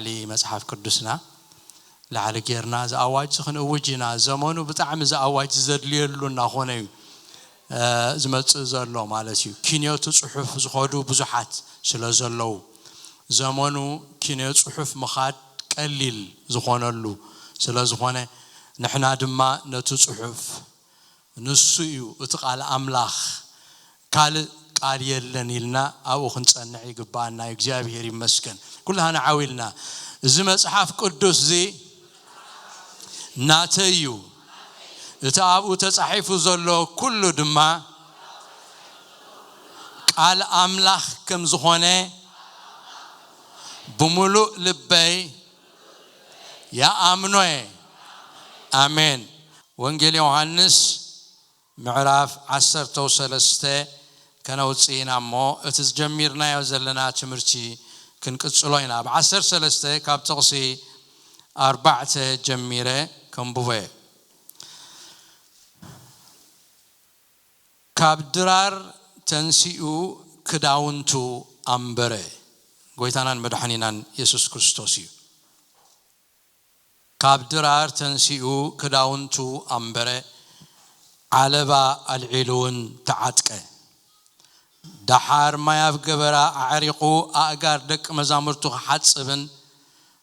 ላዕሊ መጽሓፍ ቅዱስና ላዕሊ ጌርና እዚ ኣዋጅ እዚ ክንእውጅ ኢና። ዘመኑ ብጣዕሚ እዚ ኣዋጅ ዘድልየሉ እናኾነ እዩ፣ እ፣ ዝመጽእ ዘሎ ማለት እዩ። ኪንዮቱ ጽሑፍ ዝኸዱ ብዙሓት ስለ ዘለዉ፣ ዘመኑ ኪንዮ ጽሑፍ ምኻድ ቀሊል ዝኾነሉ ስለ ዝኾነ፣ ንሕና ድማ ነቲ ጽሑፍ፣ ንሱ እዩ እቲ ቃል ኣምላኽ፣ ካልእ ቃል የለን ኢልና ኣብኡ ክንጸንዕ ይግብኣና እዩ። እግዚኣብሔር ይመስገን። ኩላህና ዓዊልና፣ እዚ መጽሓፍ ቅዱስ እዚ ናተይ እዩ፣ እቲ ኣብኡ ተጻሒፉ ዘሎ ኩሉ ድማ ቃል ኣምላኽ ከም ዝኾነ ብምሉእ ልበይ ይኣምኖ እየ። ኣሜን። ወንጌል ዮሃንስ ምዕራፍ ዓሰርተ ሰለስተ ከነውፅእ ኢና እሞ፣ እቲ ዝጀሚርናዮ ዘለና ትምህርቲ ክንቅፅሎ ኢና። ኣብ ዓሰርተ ሰለስተ ካብ ጥቕሲ ኣርባዕተ ጀሚረ ከንብቦ እየ። ካብ ድራር ተንሲኡ ክዳውንቱ ኣንበረ። ጎይታናን መድሓኒናን የሱስ ክርስቶስ እዩ። ካብ ድራር ተንሲኡ ክዳውንቱ ኣንበረ፣ ዓለባ ኣልዒሉ እውን ተዓጥቀ። ደሓር ማይ ኣብ ገበራ ኣዕሪቑ ኣእጋር ደቂ መዛሙርቱ ክሓጽብን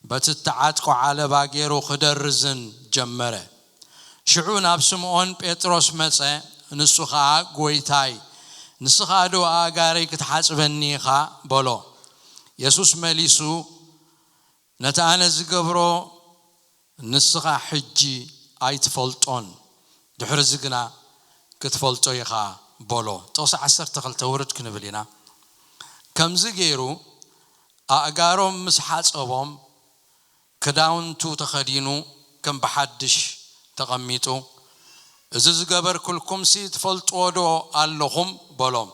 በቲ እተዓጥቆ ዓለባ ገይሩ ክደርዝን ጀመረ። ሽዑ ናብ ስምዖን ጴጥሮስ መጸ፣ ንሱ ኸኣ፣ "ጐይታይ፣ ንስኻ ዶ ኣእጋረይ ክትሓጽበኒ ኢኻ?" በሎ። የሱስ መሊሱ፣ "ነቲ ኣነ ዝገብሮ ንስኻ ሕጂ ኣይትፈልጦን፣ ድሕርዚ ግና ክትፈልጦ ኢኻ" በሎ። ጥቕሲ ዓሰርተ ክልተ ውርድ ክንብል ኢና። ከምዚ ገይሩ ኣእጋሮም ምስ ሓጸቦም፣ ክዳውንቱ ተኸዲኑ ከም ብሓድሽ ተቐሚጡ፣ "እዚ ዝገበርኩልኩምሲ ትፈልጥዎ ዶ ኣለኹም?" በሎም።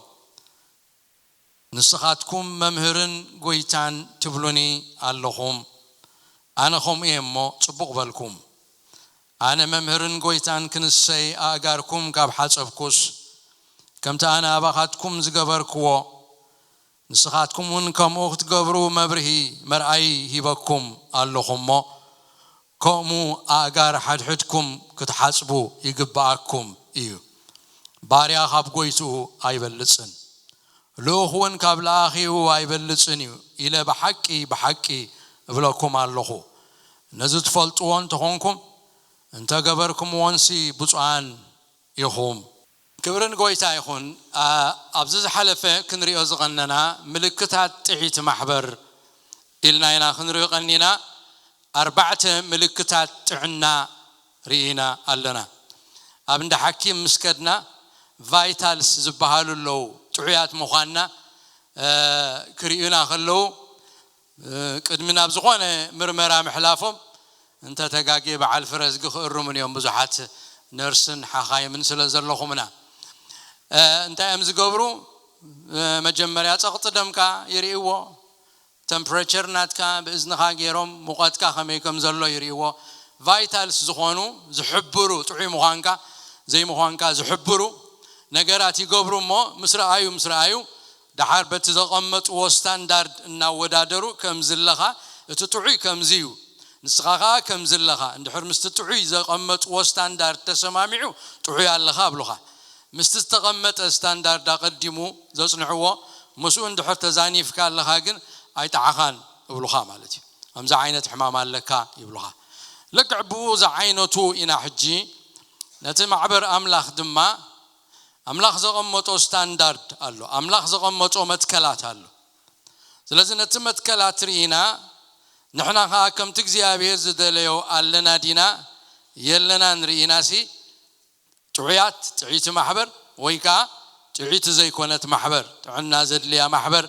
"ንስኻትኩም መምህርን ጐይታን ትብሉኒ ኣለኹም፣ ኣነ ከምኡ እየ እሞ ጽቡቕ በልኩም። ኣነ መምህርን ጐይታን ክንሰይ ኣእጋርኩም ካብ ሓጸብኩስ፣ ከምቲ ኣነ ኣባኻትኩም ዝገበርክዎ፣ ንስኻትኩም እውን ከምኡ ክትገብሩ መብርሂ መርኣዪ ሂበኩም ኣለኹ እሞ፣ ከምኡ ኣእጋር ሓድሕድኩም ክትሓጽቡ ይግብኣኩም እዩ። ባርያ ካብ ጐይትኡ ኣይበልጽን፣ ልኡኽ እውን ካብ ለኣኺኡ ኣይበልጽን እዩ ኢለ ብሓቂ፣ ብሓቂ እብለኩም ኣለኹ። ነዚ ትፈልጥዎ እንተኾንኩም፣ እንተገበርኩምዎንሲ ብፁዓን ኢኹም።" ክብሪ ንጎይታ ይኹን። ኣ-፣ ኣብዚ ዝሓለፈ ክንሪኦ ዝቐነና ምልክታት ጥዕይቲ ማሕበር ኢልና ኢና ክንሪኦ ቀኒና። ኣርባዕተ ምልክታት ጥዕና ርኢና ኣለና። ኣብ እንዳ ሓኪም ምስ ከድና ቫይታልስ ዝበሃሉ ኣለዉ፣ ጥዑያት ምዃንና፣ እ፣ ክርእዩና ከለዉ፣ እ፣ ቅድሚ ናብ ዝኾነ ምርመራ ምሕላፎም እንተ ተጋግየ በዓል ፍረዝጊ ክእርሙን እዮም ብዙሓት ነርስን ሓኻይምን ስለ ዘለኹምና። እ፣ እንታይ እዮም ዝገብሩ? እ፣ መጀመርያ ጸቕጢ ደምካ ይርእይዎ፣ ተምፕሬቸር ናትካ ብእዝንኻ ገይሮም ሙቐትካ ከመይ ከም ዘሎ ይርእይዎ። ቫይታልስ ዝኾኑ ዝሕብሩ፣ ጥዑይ ምዃንካ ዘይምዃንካ ዝሕብሩ ነገራት ይገብሩ እሞ፣ ምስ ረኣዩ፣ ምስ ረኣዩ፣ ደሓር በቲ ዘቐመጥዎ ስታንዳርድ እናወዳደሩ፣ ከምዚ ኣለኻ፣ እቲ ጥዑይ ከምዚ እዩ፣ ንስኻ ኸኣ ከምዚ ኣለኻ። እንድሕር ምስቲ ጥዑይ ዘቐመጥዎ ስታንዳርድ ተሰማሚዑ፣ ጥዑይ ኣለኻ እብሉኻ። ምስቲ ዝተቐመጠ ስታንዳርድ ኣቐዲሙ ዘጽንዕዎ፣ ምስኡ እንድሕር ተዛኒፍካ ኣለኻ ግን ኣይጠዓኻን እብሉኻ ማለት እዩ። ከምዚ ዓይነት ሕማም ኣለካ ይብሉኻ። ልክዕ ብኡ ዝዓይነቱ ኢና ሕጂ ነቲ ማሕበር ኣምላኽ ድማ፣ ኣምላኽ ዘቐመጦ ስታንዳርድ ኣሎ፣ ኣምላኽ ዘቐመጦ መትከላት ኣሎ። ስለዚ ነቲ መትከላት ርኢና፣ ንሕና ኸኣ ከምቲ እግዚኣብሔር ዝደለዮ ኣለና ዲና የለናን ርኢናሲ፣ ጥዑያት፣ ጥዕይቲ ማሕበር ወይ ከኣ ጥዕይቲ ዘይኮነት ማሕበር፣ ጥዕና ዘድልያ ማሕበር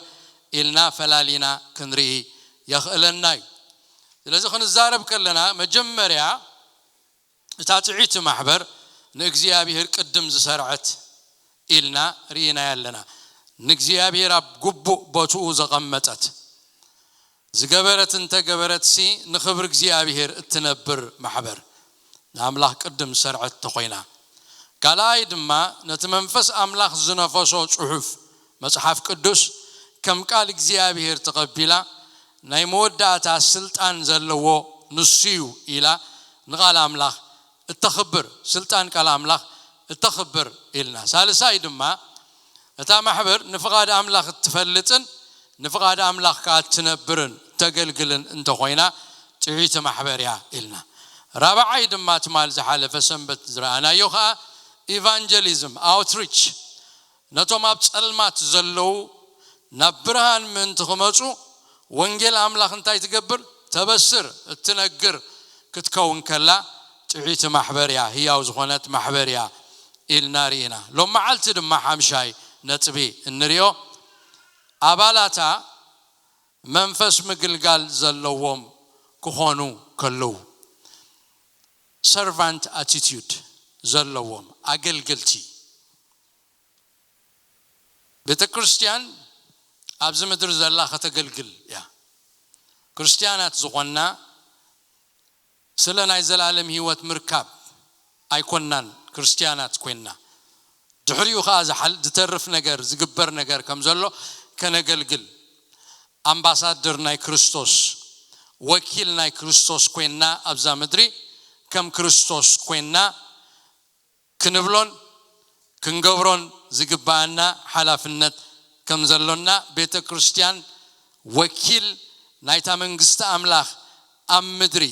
ኢልና ፈላሊና ክንርኢ የኽእለና እዩ። ስለዚ ክንዛረብ ከለና፣ መጀመርያ እታ ጥዕይቲ ማሕበር ንእግዚኣብሔር ቅድም ዝሰርዐት ኢልና ርኢናያ ኣለና። ንእግዚኣብሔር ኣብ ግቡእ ቦትኡ ዘቐመጠት፣ ዝገበረት እንተ ገበረትሲ ንኽብሪ እግዚኣብሔር እትነብር ማሕበር፣ ንኣምላኽ ቅድም ዝሰርዐት ተኾይና። ካልኣይ ድማ ነቲ መንፈስ ኣምላኽ ዝነፈሶ ጽሑፍ መጽሓፍ ቅዱስ ከም ቃል እግዚኣብሔር ተቐቢላ፣ ናይ መወዳእታ ስልጣን ዘለዎ ንሱ እዩ ኢላ ንቃል ኣምላኽ እተኽብር፣ ስልጣን ቃል ኣምላኽ እተኽብር ኢልና። ሳልሳይ ድማ እታ ማሕበር ንፍቓድ ኣምላኽ እትፈልጥን ንፍቓድ ኣምላኽ ከዓ እትነብርን እተገልግልን እንተኾይና ጥዕይቲ ማሕበር እያ ኢልና። ራብዓይ ድማ ትማል ዝሓለፈ ሰንበት ዝረኣናዮ ከዓ ኢቫንጀሊዝም ኣውትሪች፣ ነቶም ኣብ ጸልማት ዘለዉ ናብ ብርሃን ምእንቲ ክመጹ ወንጌል ኣምላኽ እንታይ ትገብር? ተበስር፣ እትነግር ክትከውን ከላ ጥዕይቲ ማሕበር እያ፣ ህያው ዝኾነት ማሕበር እያ ኢልና ርኢና። ሎም መዓልቲ ድማ ሓምሻይ ነጥቢ እንሪኦ ኣባላታ መንፈስ ምግልጋል ዘለዎም ክኾኑ ከለዉ፣ ሰርቫንት ኣቲቲዩድ ዘለዎም ኣገልገልቲ። ቤተ ክርስቲያን ኣብዚ ምድሪ ዘላ ከተገልግል እያ። ክርስቲያናት ዝኾንና ስለ ናይ ዘላለም ህይወት ምርካብ ኣይኮናን ክርስቲያናት ኮይንና። ድሕሪኡ ኸዓ ዝሓል-፣ ዝተርፍ ነገር፣ ዝግበር ነገር ከም ዘሎ ከነገልግል፣ ኣምባሳደር ናይ ክርስቶስ፣ ወኪል ናይ ክርስቶስ ኮይንና ኣብዛ ምድሪ ከም ክርስቶስ ኮይንና ክንብሎን ክንገብሮን ዝግባኣና ሓላፍነት ከም ዘሎና፣ ቤተ ክርስቲያን ወኪል ናይታ መንግስቲ ኣምላኽ ኣብ ምድሪ፣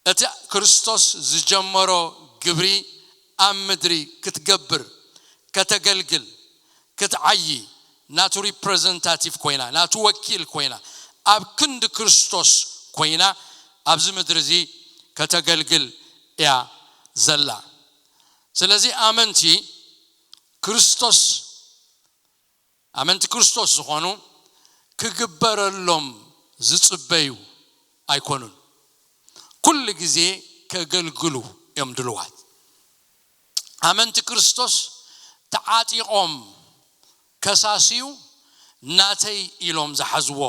እቲ ክርስቶስ ዝጀመሮ ግብሪ ኣብ ምድሪ ክትገብር፣ ከተገልግል፣ ክትዓዪ፣ ናቱ ሪፕሬዘንታቲቭ ኮይና፣ ናቱ ወኪል ኮይና፣ ኣብ ክንዲ ክርስቶስ ኮይና ኣብዚ ምድሪ እዚ ከተገልግል እያ ዘላ። ስለዚ ኣመንቲ ክርስቶስ፣ ኣመንቲ ክርስቶስ ዝኾኑ ክግበረሎም ዝጽበዩ ኣይኮኑን። ኩሉ ግዜ ከገልግሉ እዮም ድልዋት። ኣመንቲ ክርስቶስ ተዓጢቖም ከሳስዩ ናተይ ኢሎም ዝሓዝዎ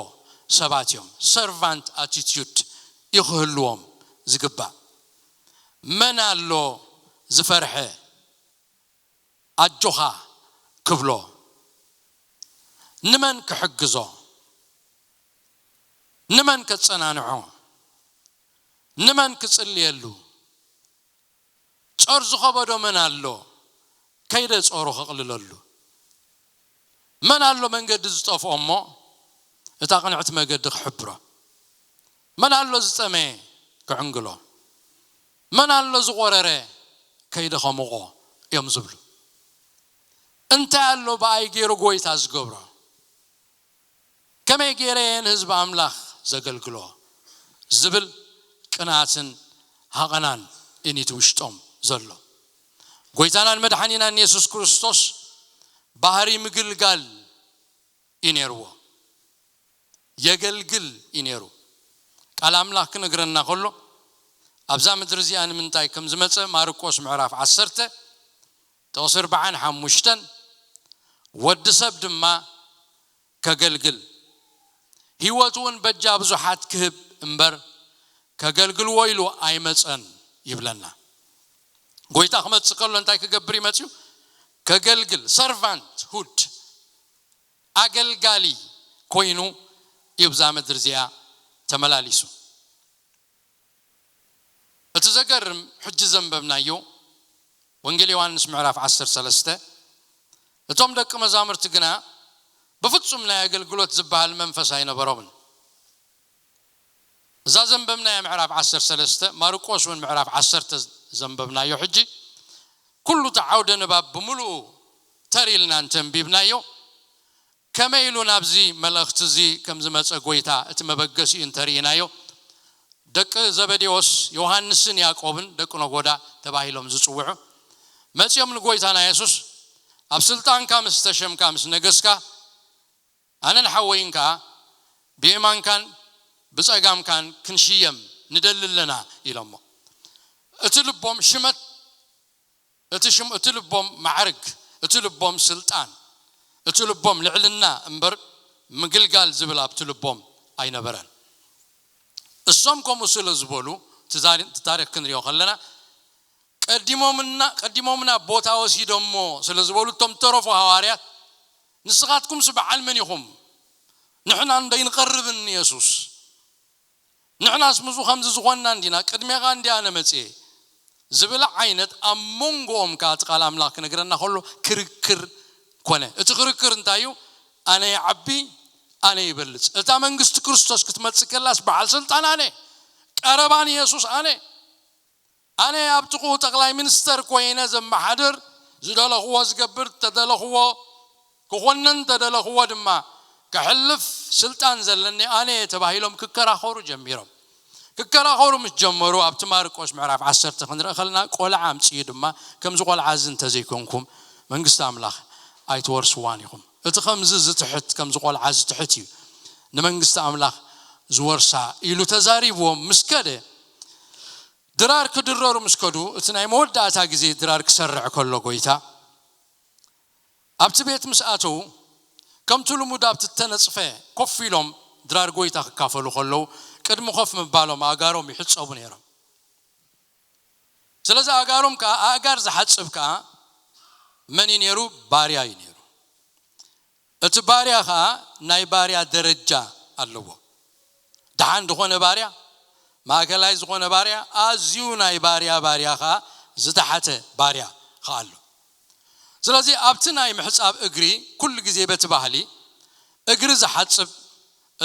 ሰባት እዮም። ሰርቫንት ኣቲቲዩድ እዩ ክህልዎም ዝግባእ። መን ኣሎ ዝፈርሐ ኣጆኻ ክብሎ? ንመን ክሕግዞ? ንመን ከጸናንዖ? ንመን ክጽልየሉ? ጾር ዝኸበዶ መን ኣሎ? ከይደ ጾሩ ከቕልለሉ? መን ኣሎ መንገዲ ዝጠፍኦ እሞ እታ ቅንዕቲ መገዲ ክሕብሮ? መን ኣሎ ዝጸመየ ክዕንግሎ? መን ኣሎ ዝቖረረ ከይደ ከሙቖ እዮም ዝብሉ። እንታይ ኣሎ ብኣይ ገይሩ ጎይታ ዝገብሮ? ከመይ ገይረ እየ ንህዝቢ ኣምላኽ ዘገልግሎ? ዝብል ቅንኣትን ሃቐናን እኒቲ ውሽጦም ዘሎ። ጎይታናን መድሓኒናን የሱስ ክርስቶስ ባህሪ ምግልጋል እዩ ነይርዎ። የገልግል እዩ ነይሩ። ቃል ኣምላኽ ክነግረና ከሎ ኣብዛ ምድሪ እዚኣ ንምንታይ ከም ዝመጸ ማርቆስ ምዕራፍ ዓሰርተ ጥቕሲ ኣርባዓን ሓሙሽተን፣ ወዲ ሰብ ድማ ከገልግል ህይወቱ እውን በጃ ብዙሓት ክህብ እምበር ከገልግልዎ ኢሉ ኣይመጸን ይብለና። ጎይታ ክመጽእ ከሎ እንታይ ክገብር እዩ መጺኡ? ከገልግል፣ ሰርቫንት ሁድ፣ ኣገልጋሊ ኮይኑ እዩ ብዛ ምድሪ እዚኣ ተመላሊሱ። እቲ ዘገርም ሕጂ ዘንበብናዮ ወንጌል ዮሃንስ ምዕራፍ ዓሰርተ ሰለስተ፣ እቶም ደቂ መዛሙርቲ ግና ብፍጹም ናይ ኣገልግሎት ዝበሃል መንፈስ ኣይነበሮምን። እዛ ዘንበብናያ ምዕራፍ ዓሰርተ ሰለስተ፣ ማርቆስ እውን ምዕራፍ ዓሰርተ ዘንበብናዮ ሕጂ፣ ኩሉ እቲ ዓውደ ንባብ ብምሉኡ ተር ኢልና እንተንቢብናዮ፣ ከመይ ኢሉ ናብዚ መልእኽቲ እዚ ከም ዝመጸ ጎይታ እቲ መበገሲኡ እንተርኢናዮ፣ ደቂ ዘበዴዎስ ዮሃንስን ያዕቆብን ደቂ ነጎዳ ተባሂሎም ዝጽውዑ መጺኦም ንጎይታና የሱስ፣ ኣብ ስልጣንካ ምስ ተሸምካ ምስ ነገስካ፣ ኣነን ሓወይን ከኣ ብየማንካን ብጸጋምካን ክንሽየም ንደሊ ኣለና ኢሎሞ። እቲ ልቦም ሽመት፣ እቲ ሽም፣ እቲ ልቦም ማዕርግ፣ እቲ ልቦም ስልጣን፣ እቲ ልቦም ልዕልና እምበር ምግልጋል ዝብል ኣብቲ ልቦም ኣይነበረን። እሶም ከምኡ ስለ ዝበሉ፣ እቲ ዛሪ-፣ እቲ ታሪኽ ክንሪኦ ከለና፣ ቀዲሞምና፣ ቀዲሞምና ቦታ ወሲዶሞ ስለ ዝበሉ፣ እቶም ተረፉ ሃዋርያት፣ "ንስኻትኩምስ በዓል መን ኢኹም? ንሕና እንደይንቐርብን የሱስ ንሕናስ ምስኡ ከምዚ ዝኾንና እንዲና ቅድሜኻ እንዲያ ነመጽኤ ዝብል ዓይነት ኣብ መንጎኦም ከኣ እቲ ቃል ኣምላኽ ክነግረና ከሎ ክርክር ኮነ። እቲ ክርክር እንታይ እዩ? ኣነ ይዓቢ፣ ኣነ ይበልጽ። እታ መንግስቲ ክርስቶስ ክትመጽእ ከላስ በዓል ስልጣን ኣነ፣ ቀረባን የሱስ ኣነ። ኣነ ኣብ ጥቕኡ ጠቕላይ ሚኒስተር ኮይነ ዘመሓድር፣ ዝደለኽዎ ዝገብር፣ ተደለኽዎ ክኾንን ተደለኽዎ ድማ ከሕልፍ ስልጣን ዘለኒ ኣነ እየ ተባሂሎም ክከራኸሩ ጀሚሮም። ክከራኸሩ ምስ ጀመሩ ኣብቲ ማርቆስ ምዕራፍ ዓሰርተ ክንርኢ ከለና ቆልዓ ኣምፅኡ ድማ ከምዚ ቆልዓ እዚ እንተዘይኮንኩም መንግስቲ ኣምላኽ ኣይትወርስዋን ኢኹም። እቲ ከምዚ ዝትሕት ከምዚ ቆልዓ ዝትሕት እዩ ንመንግስቲ ኣምላኽ ዝወርሳ ኢሉ ተዛሪብዎም ምስ ከደ ድራር ክድረሩ ምስ ከዱ እቲ ናይ መወዳእታ ግዜ ድራር ክሰርዕ ከሎ ጎይታ ኣብቲ ቤት ምስ ኣተዉ ከምቲ ልሙድ ኣብቲ እተነጽፈ ኮፍ ኢሎም ድራር ጎይታ ክካፈሉ ከለዉ ቅድሚ ኮፍ ምባሎም ኣእጋሮም ይሕጸቡ ነይሮም። ስለዚ ኣእጋሮም ከኣ ኣእጋር ዝሓጽብ ከኣ መን እዩ ነይሩ? ባርያ እዩ ነይሩ። እቲ ባርያ ከኣ ናይ ባርያ ደረጃ ኣለዎ። ደሓን ዝኾነ ባርያ፣ ማእከላይ ዝኾነ ባርያ፣ ኣዝዩ ናይ ባርያ ባርያ ከኣ ዝተሓተ ባርያ ከኣ ኣሎ። ስለዚ ኣብቲ ናይ ምሕጻብ እግሪ ኩሉ ግዜ በቲ ባህሊ እግሪ ዝሓጽብ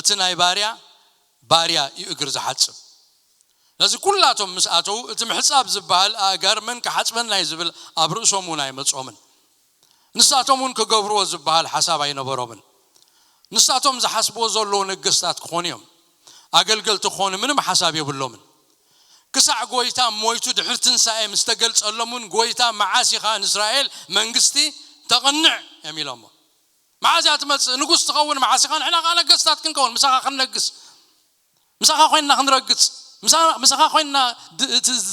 እቲ ናይ ባርያ ባርያ እዩ እግሪ ዝሓጽብ። ነዚ ኩላቶም ምስ ኣተዉ እቲ ምሕጻብ ዝበሃል ኣእጋር መን ክሓጽበና እዩ ዝብል ኣብ ርእሶም እውን ኣይመጾምን። ንሳቶም እውን ክገብርዎ ዝበሃል ሓሳብ ኣይነበሮምን። ንሳቶም ዝሓስብዎ ዘለዉ ነገስታት ክኾኑ እዮም። ኣገልገልቲ ክኾኑ ምንም ሓሳብ የብሎምን። ክሳዕ ጎይታ ሞይቱ ድሕሪ ትንሳኤ ምስ ተገልጸሎም እውን ጎይታ መዓስ ኢኻ ንእስራኤል መንግስቲ ተቕንዕ እዮም ኢሎሞ። መዓስ እያ ትመጽእ ንጉስ ትኸውን መዓስ ኢኻ ንሕና ከዓ ነገስታት ክንከውን ምሳኻ ክንነግስ ምሳኻ ኮይንና ክንረግጽ ምሳኻ ኮይንና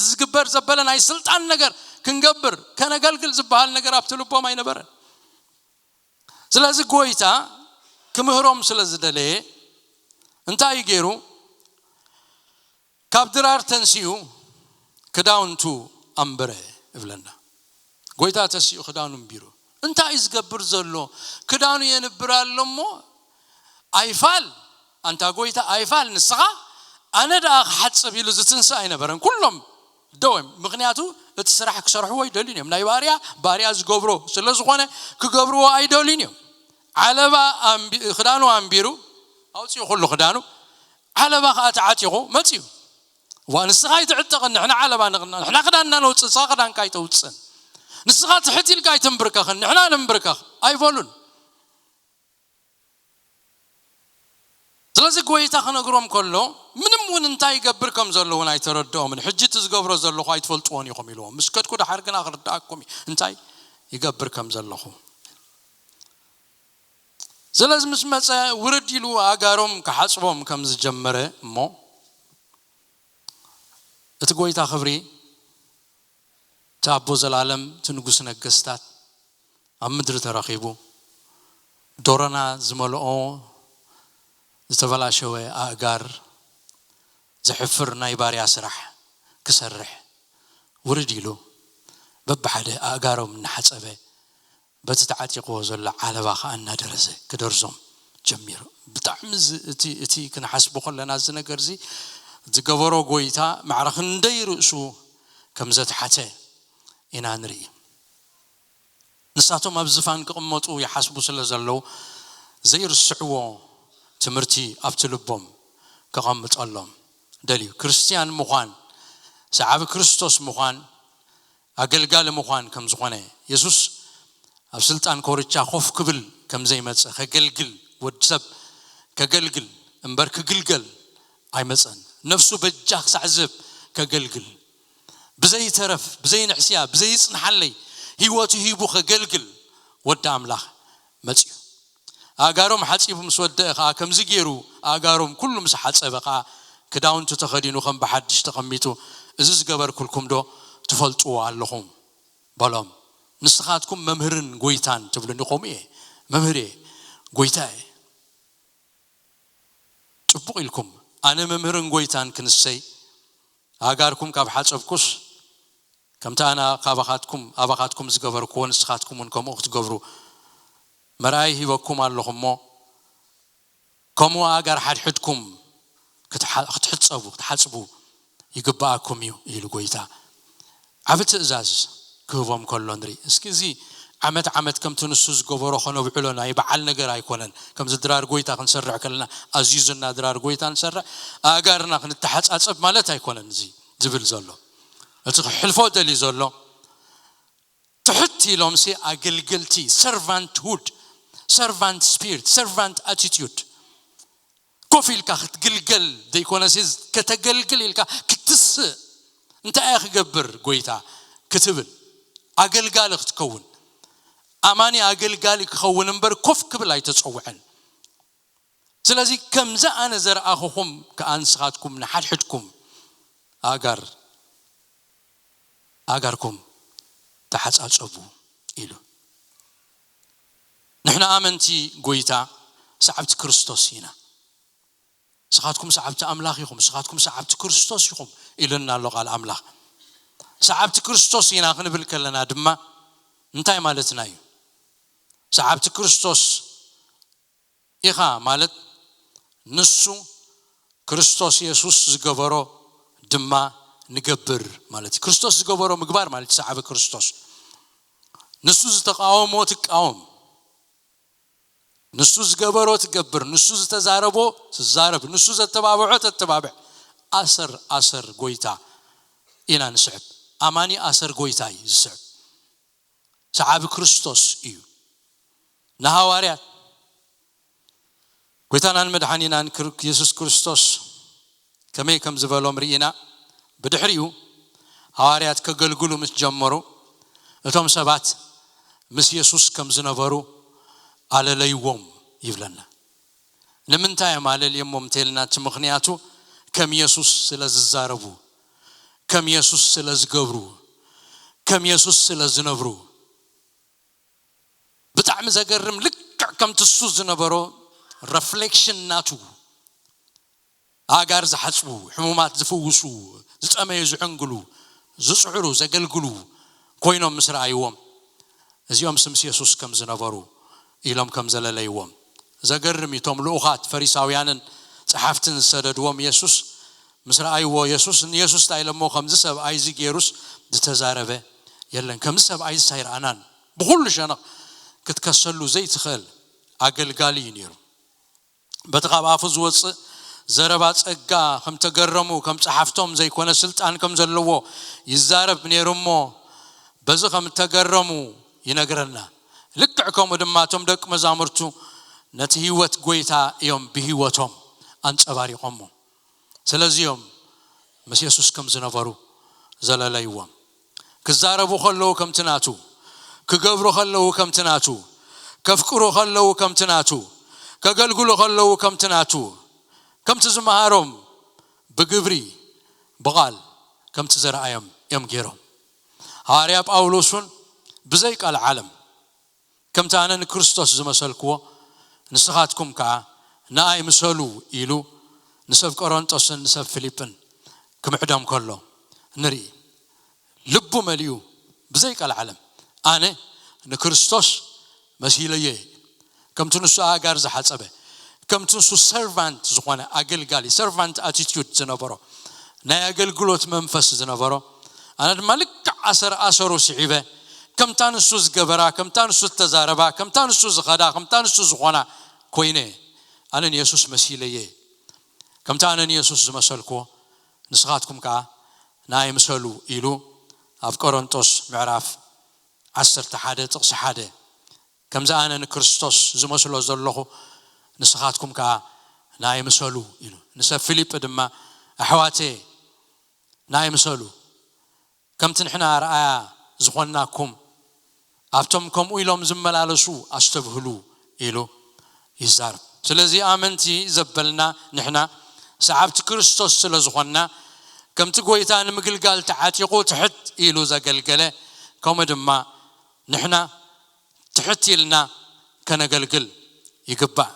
ዝግበር ዘበለ ናይ ስልጣን ነገር ክንገብር ከነገልግል ዝበሃል ነገር ኣብቲ ልቦም ኣይነበረን። ስለዚ ጎይታ ክምህሮም ስለ ዝደለየ እንታይ እዩ ገይሩ? ካብ ድራር ተንሲኡ ክዳውንቱ ኣንበረ እብለና። ጎይታ ተሲኡ ክዳኑ እንቢሩ እንታይ እዩ ዝገብር ዘሎ? ክዳኑ የንብር ኣሎ እሞ ኣይፋል ኣንታ ጎይታ ኣይፋል ንስኻ ኣነ ደኣ ክሓጽብ ኢሉ ዝትንስእ ኣይነበረን። ኩሎም ደወም ምክንያቱ እቲ ስራሕ ክሰርሕዎ ኣይደልዩን እዮም። ናይ ባርያ ባርያ ዝገብሮ ስለ ዝኾነ ክገብርዎ ኣይደልዩን እዮም። ዓለባ ክዳኑ ኣንቢሩ ኣውፅኡ ኩሉ ክዳኑ ዓለባ ከዓ ተዓጢቑ መፅዩ። ዋ ንስኻ ኣይትዕጠቕን ንሕና ዓለባ ንቕና ንሕና ክዳንና ነውፅእ ንስኻ ክዳንካ ኣይተውፅእን ንስኻ ትሕት ኢልካ ኣይትንብርከኽን ንሕና ንንብርከኽ ኣይበሉን። ስለዚ ጎይታ ክነግሮም ከሎ ምንም እውን እንታይ ይገብር ከም ዘለውን ኣይተረድኦምን። ሕጂ እቲ ዝገብሮ ዘለኹ ኣይትፈልጥዎን ኢኹም ኢልዎም። ምስ ከድኩ ደሓር ግና ክርድኣኩም እዩ እንታይ ይገብር ከም ዘለኹ። ስለዚ ምስ መፀ ውርድ ኢሉ ኣእጋሮም ክሓፅቦም ከም ዝጀመረ እሞ እቲ ጎይታ ክብሪ እቲ ኣቦ ዘላለም እቲ ንጉስ ነገስታት ኣብ ምድሪ ተረኺቡ ዶረና ዝመልኦ ዝተበላሸወ ኣእጋር ዘሕፍር ናይ ባርያ ስራሕ ክሰርሕ ውርድ ኢሉ በብሓደ ኣእጋሮም እናሓጸበ በቲ ተዓጢቕዎ ዘሎ ዓለባ ኸዓ እናደረዘ ክደርዞም ጀሚሩ። ብጣዕሚ እዚ እቲ እቲ ክንሓስቦ ከለና እዚ ነገር እዚ ዝገበሮ ጎይታ ማዕረ ክንደይ ርእሱ ከም ዘትሓተ ኢና ንርኢ። ንሳቶም ኣብ ዝፋን ክቕመጡ ይሓስቡ ስለ ዘለዉ ዘይርስዕዎ ትምህርቲ ኣብቲ ልቦም ከቐምጠሎም ደልዩ። ክርስትያን ምዃን ሰዓቢ ክርስቶስ ምዃን ኣገልጋሊ ምዃን ከም ዝኾነ የሱስ ኣብ ስልጣን ኮርቻ ኮፍ ክብል ከም ዘይመጸ ከገልግል ወዲ ሰብ ከገልግል እምበር ክግልገል ኣይመጸን። ነፍሱ በጃ ክሳዕ ዝህብ ከገልግል ብዘይተረፍ ብዘይንሕስያ ብዘይጽንሓለይ ህይወቱ ሂቡ ከገልግል ወዲ ኣምላኽ መጽዩ። ኣእጋሮም ሓጺቡ ምስ ወደአ ኸዓ ከምዚ ገይሩ ኣእጋሮም ኩሉ ምስ ሓጸበ ኸዓ ክዳውንቱ ተኸዲኑ ከም ብሓድሽ ተቐሚጡ እዚ ዝገበርኩልኩም ዶ ትፈልጥዎ ኣለኹም በሎም። ንስኻትኩም መምህርን ጎይታን ትብሉኒ ከምኡ እየ መምህር እየ ጎይታ እየ ጽቡቕ ኢልኩም ኣነ መምህርን ጎይታን ክንሰይ ኣእጋርኩም ካብ ሓጸብኩስ ከምቲ ኣነ ካባኻትኩም ኣባኻትኩም ዝገበርክዎ ንስኻትኩም እውን ከምኡ ክትገብሩ መርኣይ ሂበኩም ኣለኹ እሞ ከምኡ ኣጋር ሓድሕድኩም ክትሓ- ክትሕጸቡ ክትሓጽቡ ይግባኣኩም እዩ ኢሉ ጎይታ። ዓቢ ትእዛዝ ክህቦም ከሎ ንርኢ። እስኪ እዚ ዓመት ዓመት ከምቲ ንሱ ዝገበሮ ከነብዕሎ ናይ በዓል ነገር ኣይኮነን። ከምዚ ድራር ጎይታ ክንሰርዕ ከለና ኣዚዙና ድራር ጎይታ ንሰርዕ ኣእጋርና ክንተሓጻጸብ ማለት ኣይኮነን። እዚ ዝብል ዘሎ እቲ ክሕልፎ ደልዩ ዘሎ ትሕት ኢሎም ሲ ኣገልገልቲ servanthood servant spirit servant attitude ኮፍ ኢልካ ክትግልገል ዘይኮነ ሲ ከተገልግል ኢልካ ክትስእ እንታይ እየ ክገብር ጎይታ ክትብል ኣገልጋሊ ክትከውን ኣማኒ ኣገልጋሊ ክኸውን እምበር ኮፍ ክብል ኣይተጸውዐን። ስለዚ ከምዚ ኣነ ዘርኣኹኹም ከኣ ንስኻትኩም ንሓድሕድኩም ኣጋር ኣጋርኩም ተሓጻጸቡ ኢሉ። ንሕና ኣመንቲ ጎይታ ሰዓብቲ ክርስቶስ ኢና። ንስኻትኩም ሰዓብቲ ኣምላኽ ኢኹም፣ ንስኻትኩም ሰዓብቲ ክርስቶስ ኢኹም ኢሉና ኣሎ ቃል ኣምላኽ። ሰዓብቲ ክርስቶስ ኢና ክንብል ከለና ድማ እንታይ ማለትና እዩ? ሰዓብቲ ክርስቶስ ኢኻ ማለት ንሱ ክርስቶስ የሱስ ዝገበሮ ድማ ንገብር ማለት እዩ። ክርስቶስ ዝገበሮ ምግባር ማለት እዩ ሰዓቢ ክርስቶስ። ንሱ ዝተቃወሞ ትቃወም፣ ንሱ ዝገበሮ ትገብር፣ ንሱ ዝተዛረቦ ትዛረብ፣ ንሱ ዘተባብዖ ተተባብዕ። ኣሰር ኣሰር ጎይታ ኢና ንስዕብ። ኣማኒ ኣሰር ጎይታ እዩ ዝስዕብ። ሰዓቢ ክርስቶስ እዩ። ንሃዋርያት ጎይታናን መድሓኒናን ክር- የሱስ ክርስቶስ ከመይ ከም ዝበሎም ርኢና። ብድሕሪኡ ሃዋርያት ከገልግሉ ምስ ጀመሩ እቶም ሰባት ምስ የሱስ ከም ዝነበሩ ኣለለይዎም ይብለና። ንምንታይ እዮም ኣለልዮሞም እንተልና እቲ ምኽንያቱ ከም የሱስ ስለ ዝዛረቡ፣ ከም የሱስ ስለ ዝገብሩ፣ ከም የሱስ ስለ ዝነብሩ። ብጣዕሚ ዘገርም ልክዕ ከምቲ እሱ ዝነበሮ ረፍሌክሽን ናቱ ኣእጋር ዝሓፅቡ፣ ሕሙማት ዝፍውሱ፣ ዝጠመዩ ዝዕንግሉ፣ ዝፅዕሩ ዘገልግሉ ኮይኖም ምስ ረኣይዎም እዚኦም ስምስ የሱስ ከም ዝነበሩ ኢሎም ከም ዘለለይዎም ዘገርም እዩ። እቶም ልኡኻት ፈሪሳውያንን ፀሓፍትን ዝሰደድዎም የሱስ ምስ ረኣይዎ የሱስ ንየሱስ እንታይ ኢሎሞ ከምዚ ሰብኣይ እዚ ገይሩስ ዝተዛረበ የለን፣ ከምዚ ሰብኣይ እዚ ኣይረኣናን። ብኹሉ ሸነኽ ክትከሰሉ ዘይትኽእል ኣገልጋሊ እዩ ነይሩ። በቲ ካብ ኣፉ ዝወፅእ ዘረባ ጸጋ ከም ተገረሙ ከም ጸሓፍቶም ዘይኮነ ስልጣን ከም ዘለዎ ይዛረብ ነይሩ እሞ በዚ ከም ተገረሙ ይነግረና። ልክዕ ከምኡ ድማ እቶም ደቂ መዛሙርቱ ነቲ ህይወት ጎይታ እዮም ብህይወቶም ኣንጸባሪቖሞ። ስለዚ እዮም ምስ የሱስ ከም ዝነበሩ ዘለለይዎም። ክዛረቡ ከለዉ ከምቲ ናቱ፣ ክገብሩ ከለዉ ከምቲ ናቱ፣ ከፍቅሩ ከለዉ ከምቲ ናቱ፣ ከገልግሉ ከለዉ ከምቲ ናቱ፣ ከምቲ ዝመሃሮም ብግብሪ ብቓል ከምቲ ዘርኣዮም እዮም ገይሮም። ሃዋርያ ጳውሎስ እውን ብዘይ ቃል ዓለም ከምቲ ኣነ ንክርስቶስ ዝመሰልክዎ ንስኻትኩም ከኣ ንኣይ ምሰሉ ኢሉ ንሰብ ቆሮንጦስን ንሰብ ፊሊጵን ክምዕዶም ከሎ ንርኢ። ልቡ መሊኡ ብዘይ ቃል ዓለም ኣነ ንክርስቶስ መሲለዮ እየ። ከምቲ ንሱ ኣእጋር ዝሓጸበ ከምቲ ንሱ ሰርቫንት ዝኾነ ኣገልጋሊ ሰርቫንት ኣቲቲዩድ ዝነበሮ ናይ ኣገልግሎት መንፈስ ዝነበሮ ኣነ ድማ ልክዕ ኣሰር ኣሰሩ ስዒበ ከምታ ንሱ ዝገበራ ከምታ ንሱ ዝተዛረባ ከምታ ንሱ ዝኸዳ ከምታ ንሱ ዝኾና ኮይነ ኣነ ንየሱስ መሲለየ። ከምታ ኣነ ንየሱስ ዝመሰልክዎ ንስኻትኩም ከኣ ንኣይ ምሰሉ ኢሉ ኣብ ቆሮንጦስ ምዕራፍ ዓሰርተ ሓደ ጥቕሲ ሓደ ከምዚ ኣነ ንክርስቶስ ዝመስሎ ዘለኹ ንስኻትኩም ከኣ ንኣይ ምሰሉ ኢሉ ንሰብ ፊሊጲ ድማ ኣሕዋተየ ንኣይ ምሰሉ ከምቲ ንሕና ኣርኣያ ዝኾንናኩም ኣብቶም ከምኡ ኢሎም ዝመላለሱ ኣስተብህሉ ኢሉ ይዛረብ። ስለዚ ኣመንቲ ዘበልና ንሕና ሰዓብቲ ክርስቶስ ስለ ዝኾንና ከምቲ ጎይታ ንምግልጋል ተዓጢቑ ትሕት ኢሉ ዘገልገለ ከምኡ ድማ ንሕና ትሕት ኢልና ከነገልግል ይግባእ።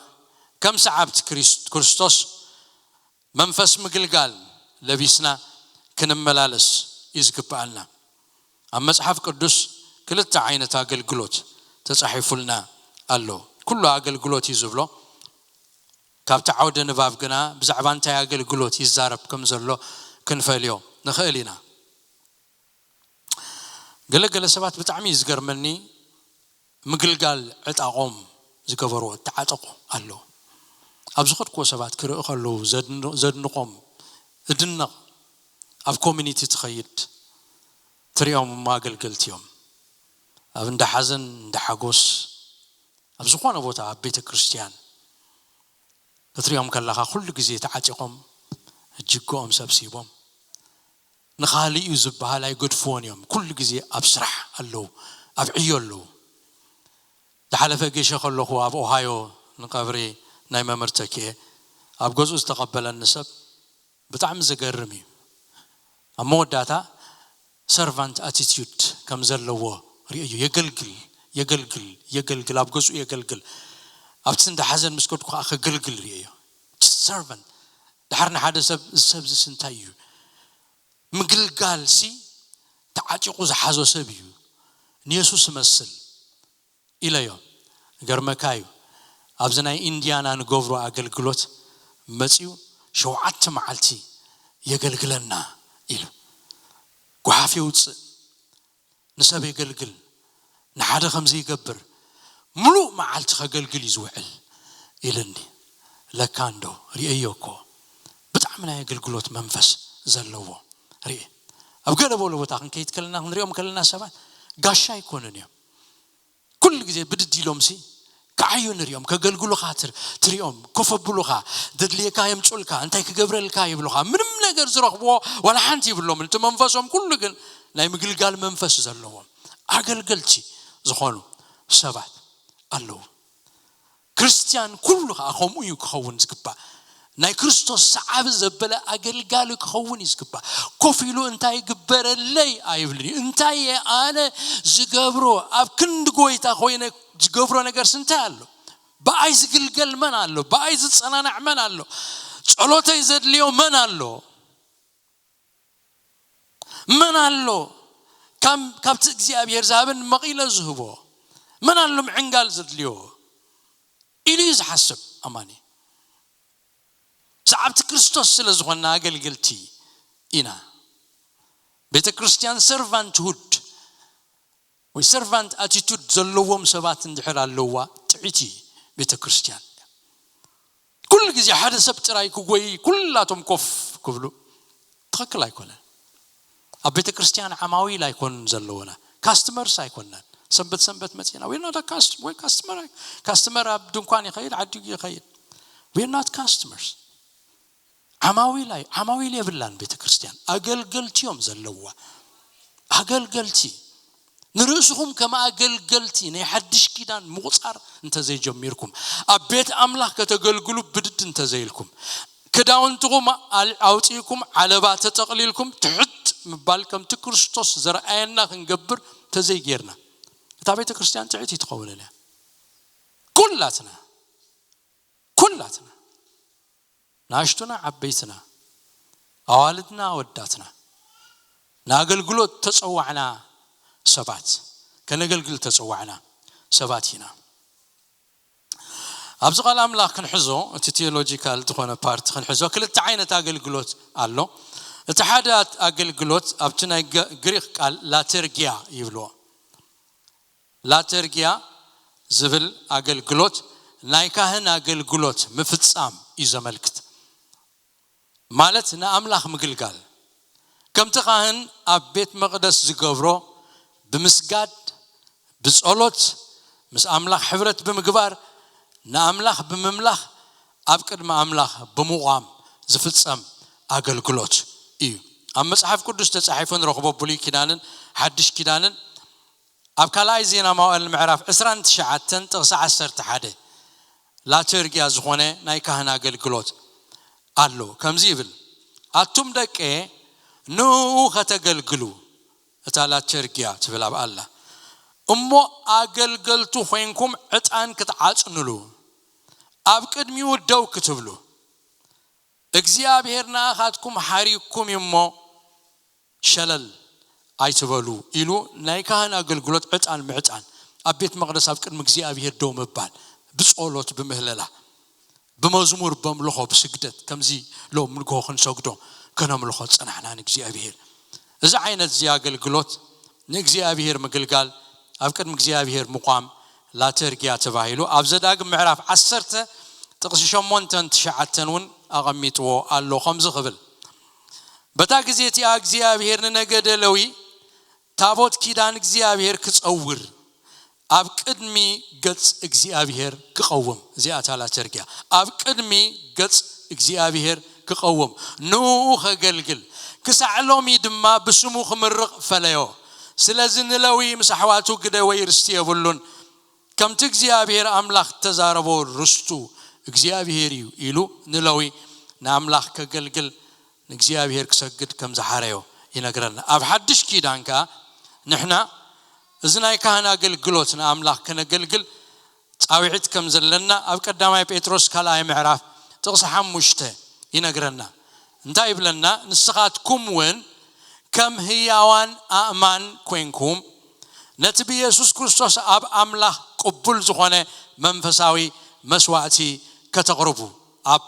ከም ሰዓብቲ ክሪስ- ክርስቶስ መንፈስ ምግልጋል ለቢስና ክንመላለስ እዩ ዝግብኣልና። ኣብ መጽሓፍ ቅዱስ ክልተ ዓይነት ኣገልግሎት ተጻሒፉልና ኣሎ። ኩሉ ኣገልግሎት እዩ ዝብሎ። ካብቲ ዓውደ ንባብ ግና ብዛዕባ እንታይ ኣገልግሎት ይዛረብ ከም ዘሎ ክንፈልዮ ንኽእል ኢና። ገለገለ ሰባት ብጣዕሚ እዩ ዝገርመኒ፣ ምግልጋል ዕጣቖም ዝገበርዎ እተዓጠቑ ኣለዉ። ኣብ ዝኸድክዎ ሰባት ክርኢ ከለዉ ዘድን-፣ ዘድንቖም እድነቕ። ኣብ ኮሚኒቲ ትኸይድ ትሪኦም እሞ ኣገልገልቲ እዮም። ኣብ እንዳ ሓዘን፣ እንዳ ሓጎስ፣ ኣብ ዝኾነ ቦታ፣ ኣብ ቤተ ክርስቲያን ክትሪኦም ከለኻ ኩሉ ግዜ ተዓጢቖም፣ እጅግኦም ሰብሲቦም፣ ንኻሊኡ ዝበሃል ኣይገድፍዎን እዮም። ኩሉ ግዜ ኣብ ስራሕ ኣለዉ፣ ኣብ ዕዮ ኣለዉ። ዝሓለፈ ጌሸ ከለኹ ኣብ ኦሃዮ ንቀብሪ ናይ መምህር ተኪኤ ኣብ ገዝኡ ዝተቐበለኒ ሰብ ብጣዕሚ ዘገርም እዩ። ኣብ መወዳእታ ሰርቫንት ኣቲቲዩድ ከም ዘለዎ ርእዮ። የገልግል፣ የገልግል፣ የገልግል፣ ኣብ ገዝኡ የገልግል። ኣብቲ እንዳ ሓዘን ምስ ከድኩ ከዓ ከገልግል ርእዮ። ሰርቫንት። ድሓር ንሓደ ሰብ፣ እዚ ሰብ እዚ እንታይ እዩ? ምግልጋል ሲ ተዓጢቑ ዝሓዞ ሰብ እዩ። ንየሱስ እመስል ኢለዮ። ገርመካ እዩ። ኣብዚ ናይ ኢንዲያና ንገብሮ ኣገልግሎት መጺኡ ሸውዓተ መዓልቲ የገልግለና ኢሉ። ጓሓፍ የውፅእ፣ ንሰብ የገልግል፣ ንሓደ ከምዚ ይገብር፣ ምሉእ መዓልቲ ከገልግል እዩ ዝውዕል ኢልኒ። ለካ እንዶ ርእየዮ እኮ። ብጣዕሚ ናይ ኣገልግሎት መንፈስ ዘለዎ ርእየ። ኣብ ገለ በሎ ቦታ ክንከይድ ከለና፣ ክንሪኦም ከለና ሰባት ጋሻ ኣይኮኑን እዮም። ኩሉ ግዜ ብድድ ኢሎም ሲ ክዓዩ ንሪኦም፣ ከገልግሉኻ ትር-፣ ትሪኦም፣ ኮፍ ኣብሉኻ፣ ዘድልየካ የምፁልካ፣ እንታይ ክገብረልካ ይብሉኻ። ምንም ነገር ዝረኽብዎ ዋላ ሓንቲ ይብሎምን። እቲ መንፈሶም ኩሉ ግን ናይ ምግልጋል መንፈስ ዘለዎም ኣገልገልቲ ዝኾኑ ሰባት ኣለዉ። ክርስትያን ኩሉ ከዓ ከምኡ እዩ ክኸውን ዝግባእ። ናይ ክርስቶስ ሰዓቢ ዘበለ ኣገልጋሊ ክኸውን እዩ ዝግባእ። ኮፍ ኢሉ እንታይ ይግበረለይ ኣይብልን እዩ። እንታይ እየ ኣነ ዝገብሮ? ኣብ ክንዲ ጎይታ ኮይነ ዝገብሮ ነገርስ እንታይ ኣሎ? ብኣይ ዝግልገል መን ኣሎ? ብኣይ ዝጸናናዕ መን ኣሎ? ጸሎተይ ዘድልዮ መን ኣሎ? መን ኣሎ ካብ፣ ካብቲ እግዚኣብሔር ዝሃበኒ መቒለ ዝህቦ? መን ኣሎ ምዕንጋል ዘድልዮ? ኢሉ እዩ ዝሓስብ ኣማኒ። ሰዓብቲ ክርስቶስ ስለ ዝኾንና ኣገልገልቲ ኢና። ቤተ ክርስቲያን ሰርቫንትሁድ ወይ ሰርቫንት ኣቲቱድ ዘለዎም ሰባት እንድሕር ኣለዋ፣ ጥዕይቲ ቤተ ክርስቲያን። ኩሉ ግዜ ሓደ ሰብ ጥራይ ክጎይ፣ ኩላቶም ኮፍ ክብሉ ትኽክል ኣይኮነን። ኣብ ቤተ ክርስቲያን ዓማዊል ኣይኮንን ዘለውና፣ ካስተመርስ ኣይኮናን። ሰንበት ሰንበት መጺና፣ we're not a cust-፣ ወይ ካስተመር፣ ካስተመር ኣብ ድንኳን ይኸይድ፣ ዓዲጉ ይኸይድ። We're not customers። ዓማዊል ኣይ-፣ ዓማዊል የብላን ቤተ ክርስቲያን። ኣገልገልቲ እዮም ዘለዋ። ኣገልገልቲ። ንርእስኹም ከም ኣገልገልቲ ናይ ሓድሽ ኪዳን ምቑጻር እንተዘይጀሚርኩም፣ ኣብ ቤት ኣምላኽ ከተገልግሉ ብድድ እንተዘይልኩም፣ ክዳውንትኹም ኣል-፣ ኣውጺእኩም፣ ዓለባ ተጠቕሊልኩም፣ ትሕት ምባል ከምቲ ክርስቶስ ዘርኣየና ክንገብር እንተዘይጌርና፣ እታ ቤተ ክርስቲያን ጥዕይቲ ትኸውን እያ። ኩላትና፣ ኩላትና፣ ንኣሽቱና ዓበይትና፣ ኣዋልድና ኣወዳትና፣ ንኣገልግሎት ተጸዋዕና ሰባት፣ ከነገልግል ተጸዋዕና ሰባት ኢና። ኣብዚ ቃል ኣምላኽ ክንሕዞ፣ እቲ ቴዎሎጂካል ዝኾነ ፓርት ክንሕዞ፣ ክልተ ዓይነት ኣገልግሎት ኣሎ። እቲ ሓደ ኣት-፣ ኣገልግሎት ኣብቲ ናይ ገ-፣ ግሪክ ቃል ላተርጊያ ይብልዎ። ላተርጊያ ዝብል ኣገልግሎት ናይ ካህን ኣገልግሎት ምፍጻም እዩ ዘመልክት። ማለት ንኣምላኽ ምግልጋል። ከምቲ ካህን ኣብ ቤት መቕደስ ዝገብሮ ብምስጋድ፣ ብጸሎት፣ ምስ ኣምላኽ ሕብረት ብምግባር፣ ንኣምላኽ ብምምላኽ፣ ኣብ ቅድሚ ኣምላኽ ብምቋም ዝፍጸም ኣገልግሎት እዩ። ኣብ መጽሓፍ ቅዱስ ተጻሒፉ ንረኽቦ ብሉይ ኪዳንን ሓድሽ ኪዳንን ኣብ ካልኣይ ዜና መዋዕል ምዕራፍ ዕስራን ትሽዓተን ጥቕሲ ዓሰርተ ሓደ ላተርጊያ ዝኾነ ናይ ካህን ኣገልግሎት ኣሎ። ከምዚ ይብል፣ ኣቱም ደቀ ንእኡ ከተገልግሉ፣ እታ ላተርጊያ ትብል ኣብ ኣላ፣ እሞ ኣገልገልቱ ኮይንኩም ዕጣን ክትዓጽንሉ፣ ኣብ ቅድሚኡ ደው ክትብሉ፣ እግዚኣብሔር ንኣኻትኩም ሓሪኩም እዩ እሞ ሸለል ኣይትበሉ ኢሉ ናይ ካህን ኣገልግሎት ዕጣን ምዕጣን ኣብ ቤት መቕደስ ኣብ ቅድሚ እግዚኣብሔር ደው ምባል ብጸሎት ብምህለላ ብመዝሙር በምልኾ ብስግደት ከምዚ ሎም ንግሆ ክንሰግዶ ከነምልኾ ጸናሕና ንእግዚኣብሔር። እዚ ዓይነት እዚ ኣገልግሎት ንእግዚኣብሔር ምግልጋል ኣብ ቅድሚ እግዚኣብሔር ምቋም ላተርጊያ ተባሂሉ ኣብ ዘዳግም ምዕራፍ ዓሰርተ ጥቕሲ ሸሞንተን ትሽዓተን እውን ኣቐሚጥዎ ኣሎ። ከምዚ ክብል በታ ግዜ እቲኣ እግዚኣብሔር ንነገደ ለዊ ታቦት ኪዳን እግዚኣብሔር ክጸውር ኣብ ቅድሚ ገጽ እግዚኣብሔር ክቐውም። እዚኣ እታ ላተርጊያ ኣብ ቅድሚ ገጽ እግዚኣብሔር ክቐውም ንኡ ከገልግል ክሳዕ ሎሚ ድማ ብስሙ ክምርቕ ፈለዮ። ስለዚ ንለዊ ምስ ኣሕዋቱ ግደ ወይ ርስቲ የብሉን። ከምቲ እግዚኣብሔር ኣምላኽ ተዛረቦ ርስቱ እግዚኣብሔር እዩ ኢሉ ንለዊ ንኣምላኽ ከገልግል ንእግዚኣብሔር ክሰግድ ከም ዝሓረዮ ይነግረና። ኣብ ሓድሽ ኪዳን ከኣ ንሕና እዚ ናይ ካህን ኣገልግሎት ንኣምላኽ ከነገልግል ጻውዒት ከም ዘለና ኣብ ቀዳማይ ጴጥሮስ ካልኣይ ምዕራፍ ጥቕሲ ሓሙሽተ ይነግረና። እንታይ ይብለና? ንስኻትኩም እውን ከም ህያዋን ኣእማን ኮይንኩም ነቲ ብየሱስ ክርስቶስ ኣብ ኣምላኽ ቅቡል ዝኾነ መንፈሳዊ መስዋእቲ ከተቕርቡ። ኣብ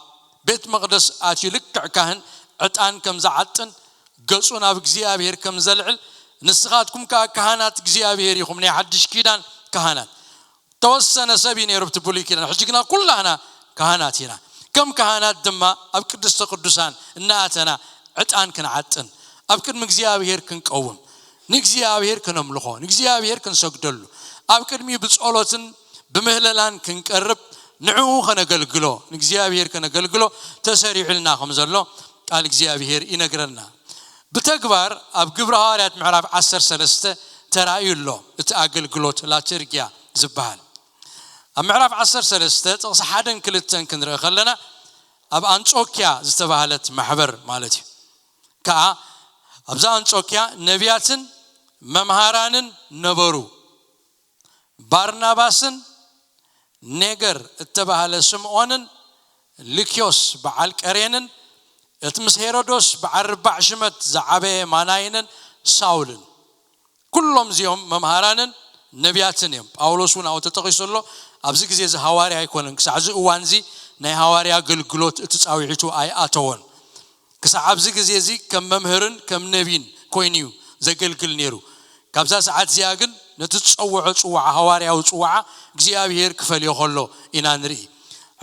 ቤት መቕደስ ኣትዩ ልክዕ ካህን ዕጣን ከም ዝዓጥን ገጹ ናብ እግዚኣብሔር ከም ዘልዕል ንስኻትኩም ከኣ ካህናት እግዚኣብሔር ኢኹም፣ ናይ ሓድሽ ኪዳን ካህናት። ተወሰነ ሰብ እዩ ነይሩ ብቲ ብሉይ ኪዳን፣ ሕጂ ግና ኩላህና ካህናት ኢና። ከም ካህናት ድማ ኣብ ቅድስተ ቅዱሳን እናኣተና ዕጣን ክንዓጥን ኣብ ቅድሚ እግዚኣብሔር ክንቀውም ንእግዚኣብሔር ክነምልኾ ንእግዚኣብሔር ክንሰግደሉ ኣብ ቅድሚኡ ብጸሎትን ብምህለላን ክንቀርብ ንዕኡ ከነገልግሎ ንእግዚኣብሔር ከነገልግሎ ተሰሪዑልና ከም ዘሎ ቃል እግዚኣብሔር ይነግረና። ብተግባር ኣብ ግብሪ ሃዋርያት ምዕራፍ ዓሰርተ ሰለስተ ተራእዩ ኣሎ። እቲ ኣገልግሎት ላተርጊያ ዝበሃል ኣብ ምዕራፍ ዓሰርተ ሰለስተ ጥቕሲ ሓደን ክልተን ክንርኢ ከለና ኣብ ኣንጾኪያ ዝተባህለት ማሕበር ማለት እዩ። ከኣ ኣብዛ ኣንጾኪያ ነቢያትን መምሃራንን ነበሩ። ባርናባስን ኔገር እተባህለ ስምዖንን ልክዮስ በዓል ቀሬንን እቲ ምስ ሄሮዶስ በዓል ርባዕ ሽመት ዝዓበየ ማናይንን ሳውልን ኩሎም እዚኦም መምሃራንን ነቢያትን እዮም። ጳውሎስ እውን ኣብኡ ተጠቒሱ ኣሎ። ኣብዚ ግዜ እዚ ሃዋርያ ኣይኮነን። ክሳዕ እዚ እዋን እዚ ናይ ሃዋርያ ኣገልግሎት እቲ ጻውዒቱ ኣይኣተወን። ክሳዕ ኣብዚ ግዜ እዚ ከም መምህርን ከም ነቢን ኮይኑ እዩ ዘገልግል ነይሩ። ካብዛ ሰዓት እዚኣ ግን ነቲ ዝጸውዖ ጽዋዓ፣ ሃዋርያዊ ጽዋዓ እግዚኣብሔር ክፈልዮ ከሎ ኢና ንርኢ።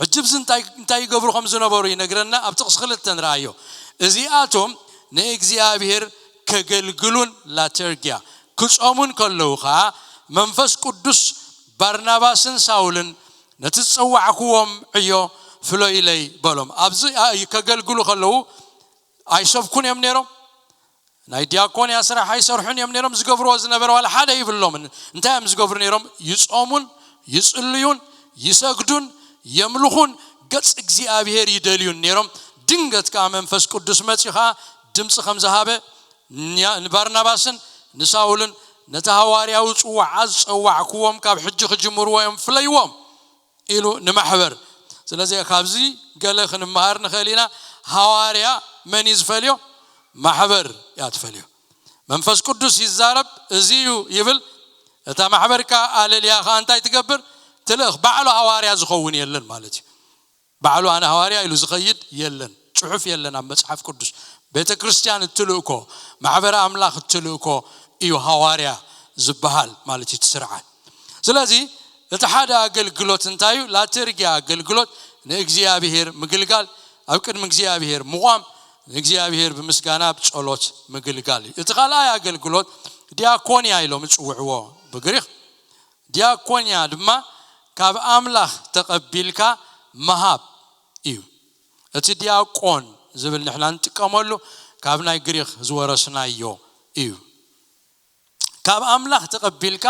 ሕጂ ብዚ እንታይ እንታይ ይገብሩ ከም ዝነበሩ ይነግረና። ኣብ ጥቕሲ ክልተ ንርኣዮ። እዚኣቶም ንእግዚኣብሔር ከገልግሉን ላተርጊያ ክጾሙን ከለዉ ኸኣ መንፈስ ቅዱስ ባርናባስን ሳውልን ነቲ ዝጸዋዕክዎም ዕዮ ፍለዩለይ በሎም። ኣብዚ ከገልግሉ ከለዉ ኣይሰብኩን እዮም ነይሮም። ናይ ዲያቆንያ ስራሕ ኣይሰርሑን እዮም ነይሮም። ዝገብርዎ ዝነበረ ዋላ ሓደ ይብሎምን። እንታይ እዮም ዝገብሩ ነይሮም? ይጾሙን ይጽልዩን ይሰግዱን የምልኹን ገጽ እግዚኣብሔር ይደልዩን ነይሮም። ድንገት ከዓ መንፈስ ቅዱስ መጺኡ ከዓ ድምፂ ከም ዝሃበ ንባርናባስን ንሳውልን ነቲ ሃዋርያዊ ጽዋዓ ዝጸዋዕክዎም ካብ ሕጂ ክጅምርዎ እዮም ፍለይዎም ኢሉ ንማሕበር። ስለዚ ካብዚ ገለ ክንመሃር ንኽእል ኢና። ሃዋርያ መን እዩ ዝፈልዮ? ማሕበር እያ ትፈልዮ። መንፈስ ቅዱስ ይዛረብ፣ እዚ እዩ ይብል። እታ ማሕበር ከኣ ኣለልያ ከኣ እንታይ ትገብር? ትልእኽ። ባዕሉ ሃዋርያ ዝኸውን የለን ማለት እዩ። ባዕሉ ኣነ ሃዋርያ ኢሉ ዝኸይድ የለን። ጽሑፍ የለን ኣብ መጽሓፍ ቅዱስ። ቤተ ክርስቲያን እትልእኮ፣ ማሕበረ ኣምላኽ እትልእኮ እዩ ሃዋርያ ዝበሃል ማለት እዩ እቲ ስርዓት። ስለዚ እቲ ሓደ ኣገልግሎት እንታይ እዩ? ላተርጊያ ኣገልግሎት ንእግዚኣብሔር ምግልጋል፣ ኣብ ቅድሚ እግዚኣብሔር ምቋም፣ ንእግዚኣብሔር ብምስጋና ብጸሎት ምግልጋል እዩ። እቲ ካልኣይ ኣገልግሎት ዲያኮንያ ኢሎም ይጽውዕዎ ብግሪኽ። ዲያኮንያ ድማ ካብ ኣምላኽ ተቐቢልካ ምሃብ እዩ። እቲ ዲያቆን ዝብል ንሕና ንጥቀመሉ ካብ ናይ ግሪኽ ዝወረስናዮ እዩ። ካብ ኣምላኽ ተቐቢልካ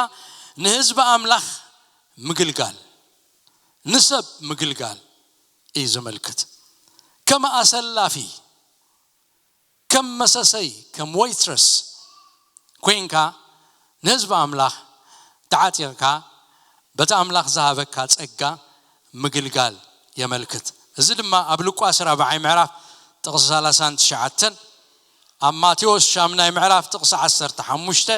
ንህዝቢ ኣምላኽ ምግልጋል፣ ንሰብ ምግልጋል እዩ ዘመልክት። ከም ኣሰላፊ፣ ከም መሰሰይ፣ ከም ወይትረስ ኮይንካ ንህዝቢ ኣምላኽ ተዓጢቕካ በቲ ኣምላኽ ዝሃበካ ጸጋ ምግልጋል የመልክት። እዚ ድማ ኣብ ሉቃስ ራብዓይ ምዕራፍ ጥቕሲ ሰላሳን ትሽዓተን፣ ኣብ ማቴዎስ ሻምናይ ምዕራፍ ጥቕሲ ዓሰርተ ሓሙሽተ፣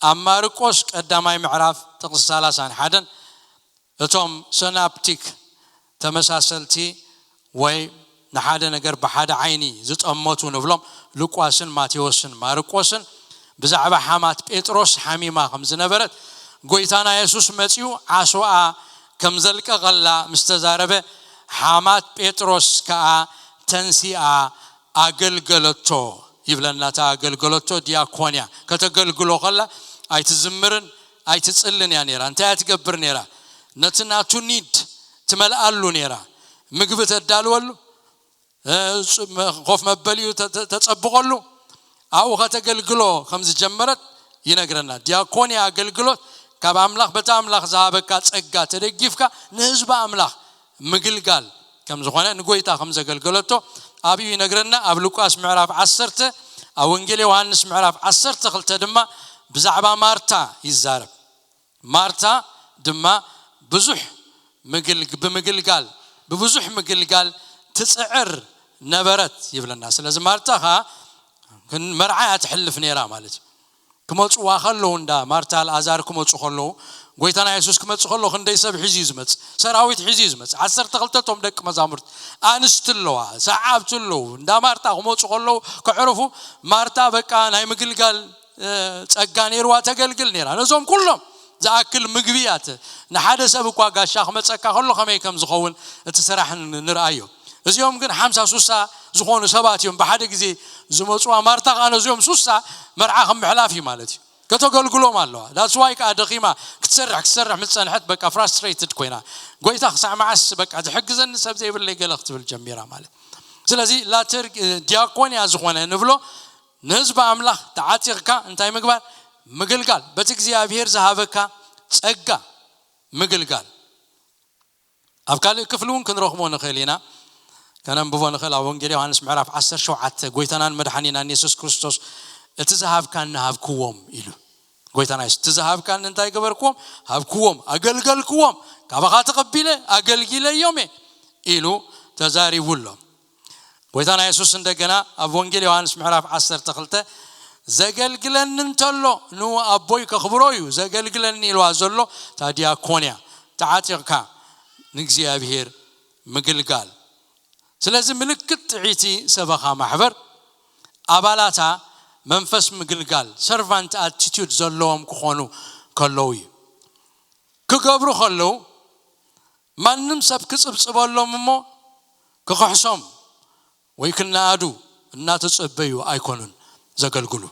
ኣብ ማርቆስ ቀዳማይ ምዕራፍ ጥቕሲ ሰላሳን ሓደን እቶም ሰናፕቲክ ተመሳሰልቲ ወይ ንሓደ ነገር ብሓደ ዓይኒ ዝጠመቱ ንብሎም ሉቃስን ማቴዎስን ማርቆስን ብዛዕባ ሓማት ጴጥሮስ ሓሚማ ከም ዝነበረት ጎይታና የሱስ መጺኡ ዓስዋኣ ከም ዘልቀቐላ ምስ ተዛረበ ሓማት ጴጥሮስ ከኣ ተንሲኣ ኣገልገለቶ ይብለና። እታ ኣገልገለቶ ዲያኮንያ ከተገልግሎ ከላ ኣይትዝምርን ኣይትጽልን እያ ነይራ። እንታይ እያ ትገብር ነይራ? ነቲ ናቱ ኒድ ትመልኣሉ ነይራ። ምግቢ ተዳልወሉ፣ ኮፍ መበሊኡ ተጸብቐሉ፣ ኣብኡ ከተገልግሎ ከም ዝጀመረት ይነግረና። ዲያኮንያ ኣገልግሎት ካብ ኣምላኽ፣ በታ ኣምላኽ ዝሃበካ ጸጋ ተደጊፍካ ንህዝቢ ኣምላኽ ምግልጋል ከም ዝኾነ፣ ንጎይታ ከም ዘገልገለቶ ኣብኡ ይነግረና። ኣብ ሉቃስ ምዕራፍ ዓሰርተ፣ ኣብ ወንጌል ዮሃንስ ምዕራፍ ዓሰርተ ክልተ ድማ ብዛዕባ ማርታ ይዛረብ። ማርታ ድማ ብዙሕ ብምግልጋል፣ ብብዙሕ ምግልጋል ትጽዕር ነበረት ይብለና። ስለዚ ማርታ ኸኣ መርዓ እያ ትሕልፍ ነይራ ማለት እዩ። ክመጽዋ ከለዉ፣ እንዳ ማርታ ኣልኣዛር ክመጹ ከለዉ፣ ጎይታና የሱስ ክመጽእ ከሎ ክንደይ ሰብ ሒዙ እዩ ዝመጽእ? ሰራዊት ሒዙ እዩ ዝመጽእ። ዓሰርተ ክልተ እቶም ደቂ መዛሙርት ኣንስቲ ኣለዋ፣ ሰዓብቲ ኣለዉ። እንዳ ማርታ ክመጹ ከለዉ፣ ክዕርፉ፣ ማርታ በቃ ናይ ምግልጋል ጸጋ ነይርዋ፣ ተገልግል ነይራ። ነዞም ኩሎም ዝኣክል ምግቢ እያ። ንሓደ ሰብ እኳ ጋሻ ክመጸካ ከሎ ከመይ ከም ዝኸውን እቲ ስራሕ ንርኣዮ። እዚኦም ግን ሓምሳ ሱሳ ዝኾኑ ሰባት እዮም ብሓደ ግዜ ዝመጽዋ። ማርታ ከዓ ነዚኦም ሱሳ መርዓ ከም ምሕላፍ እዩ ማለት እዩ። ከተገልግሎም ኣለዋ። ዳትስ ዋይ ከዓ ደኺማ ክትሰርሕ ክትሰርሕ ምስ ጸንሐት በቃ ፍራስትሬትድ ኮይና፣ ጎይታ ክሳዕ መዓስ በቃ ዝሕግዘኒ ሰብ ዘይብለይ ገለ ክትብል ጀሚራ ማለት። ስለዚ ላተር ዲያቆንያ ዝኾነ ንብሎ ንህዝቢ ኣምላኽ ተዓጢቕካ እንታይ ምግባር? ምግልጋል። በቲ እግዚኣብሔር ዝሃበካ ጸጋ ምግልጋል። ኣብ ካልእ ክፍሊ እውን ክንረኽቦ ንኽእል ኢና። ከነንብቦ ንኽእል። ኣብ ወንጌል ዮሃንስ ምዕራፍ ዓሰርተ ሸውዓተ ጎይታናን መድሓኒናን የሱስ ክርስቶስ እቲ ዝሃብካኒ ሃብክዎም ኢሉ። ጎይታና የሱስ እቲ ዝሃብካኒ እንታይ ገበርክዎም? ሃብክዎም፣ ኣገልገልክዎም፣ ካባኻ ተቐቢለ ኣገልጊለዮም እየ ኢሉ ተዛሪቡ ኣሎ። ጎይታና የሱስ እንደገና ኣብ ወንጌል ዮሃንስ ምዕራፍ ዓሰርተ ክልተ ዘገልግለኒ እንተሎ ንኡ ኣቦይ ከኽብሮ እዩ። ዘገልግለኒ ኢልዋ ዘሎ እታ ዲያኮንያ ተዓጢቕካ ንእግዚኣብሔር ምግልጋል። ስለዚ ምልክት ጥዒቲ ሰበኻ ማሕበር ኣባላታ መንፈስ ምግልጋል፣ ሰርቫንት ኣቲቲዩድ ዘለዎም ክኾኑ ከለዉ እዩ። ክገብሩ ከለዉ ማንም ሰብ ክጽብጽበሎም እሞ ክኽሕሶም ወይ ክነኣዱ እናተጸበዩ ኣይኮኑን ዘገልግሉ።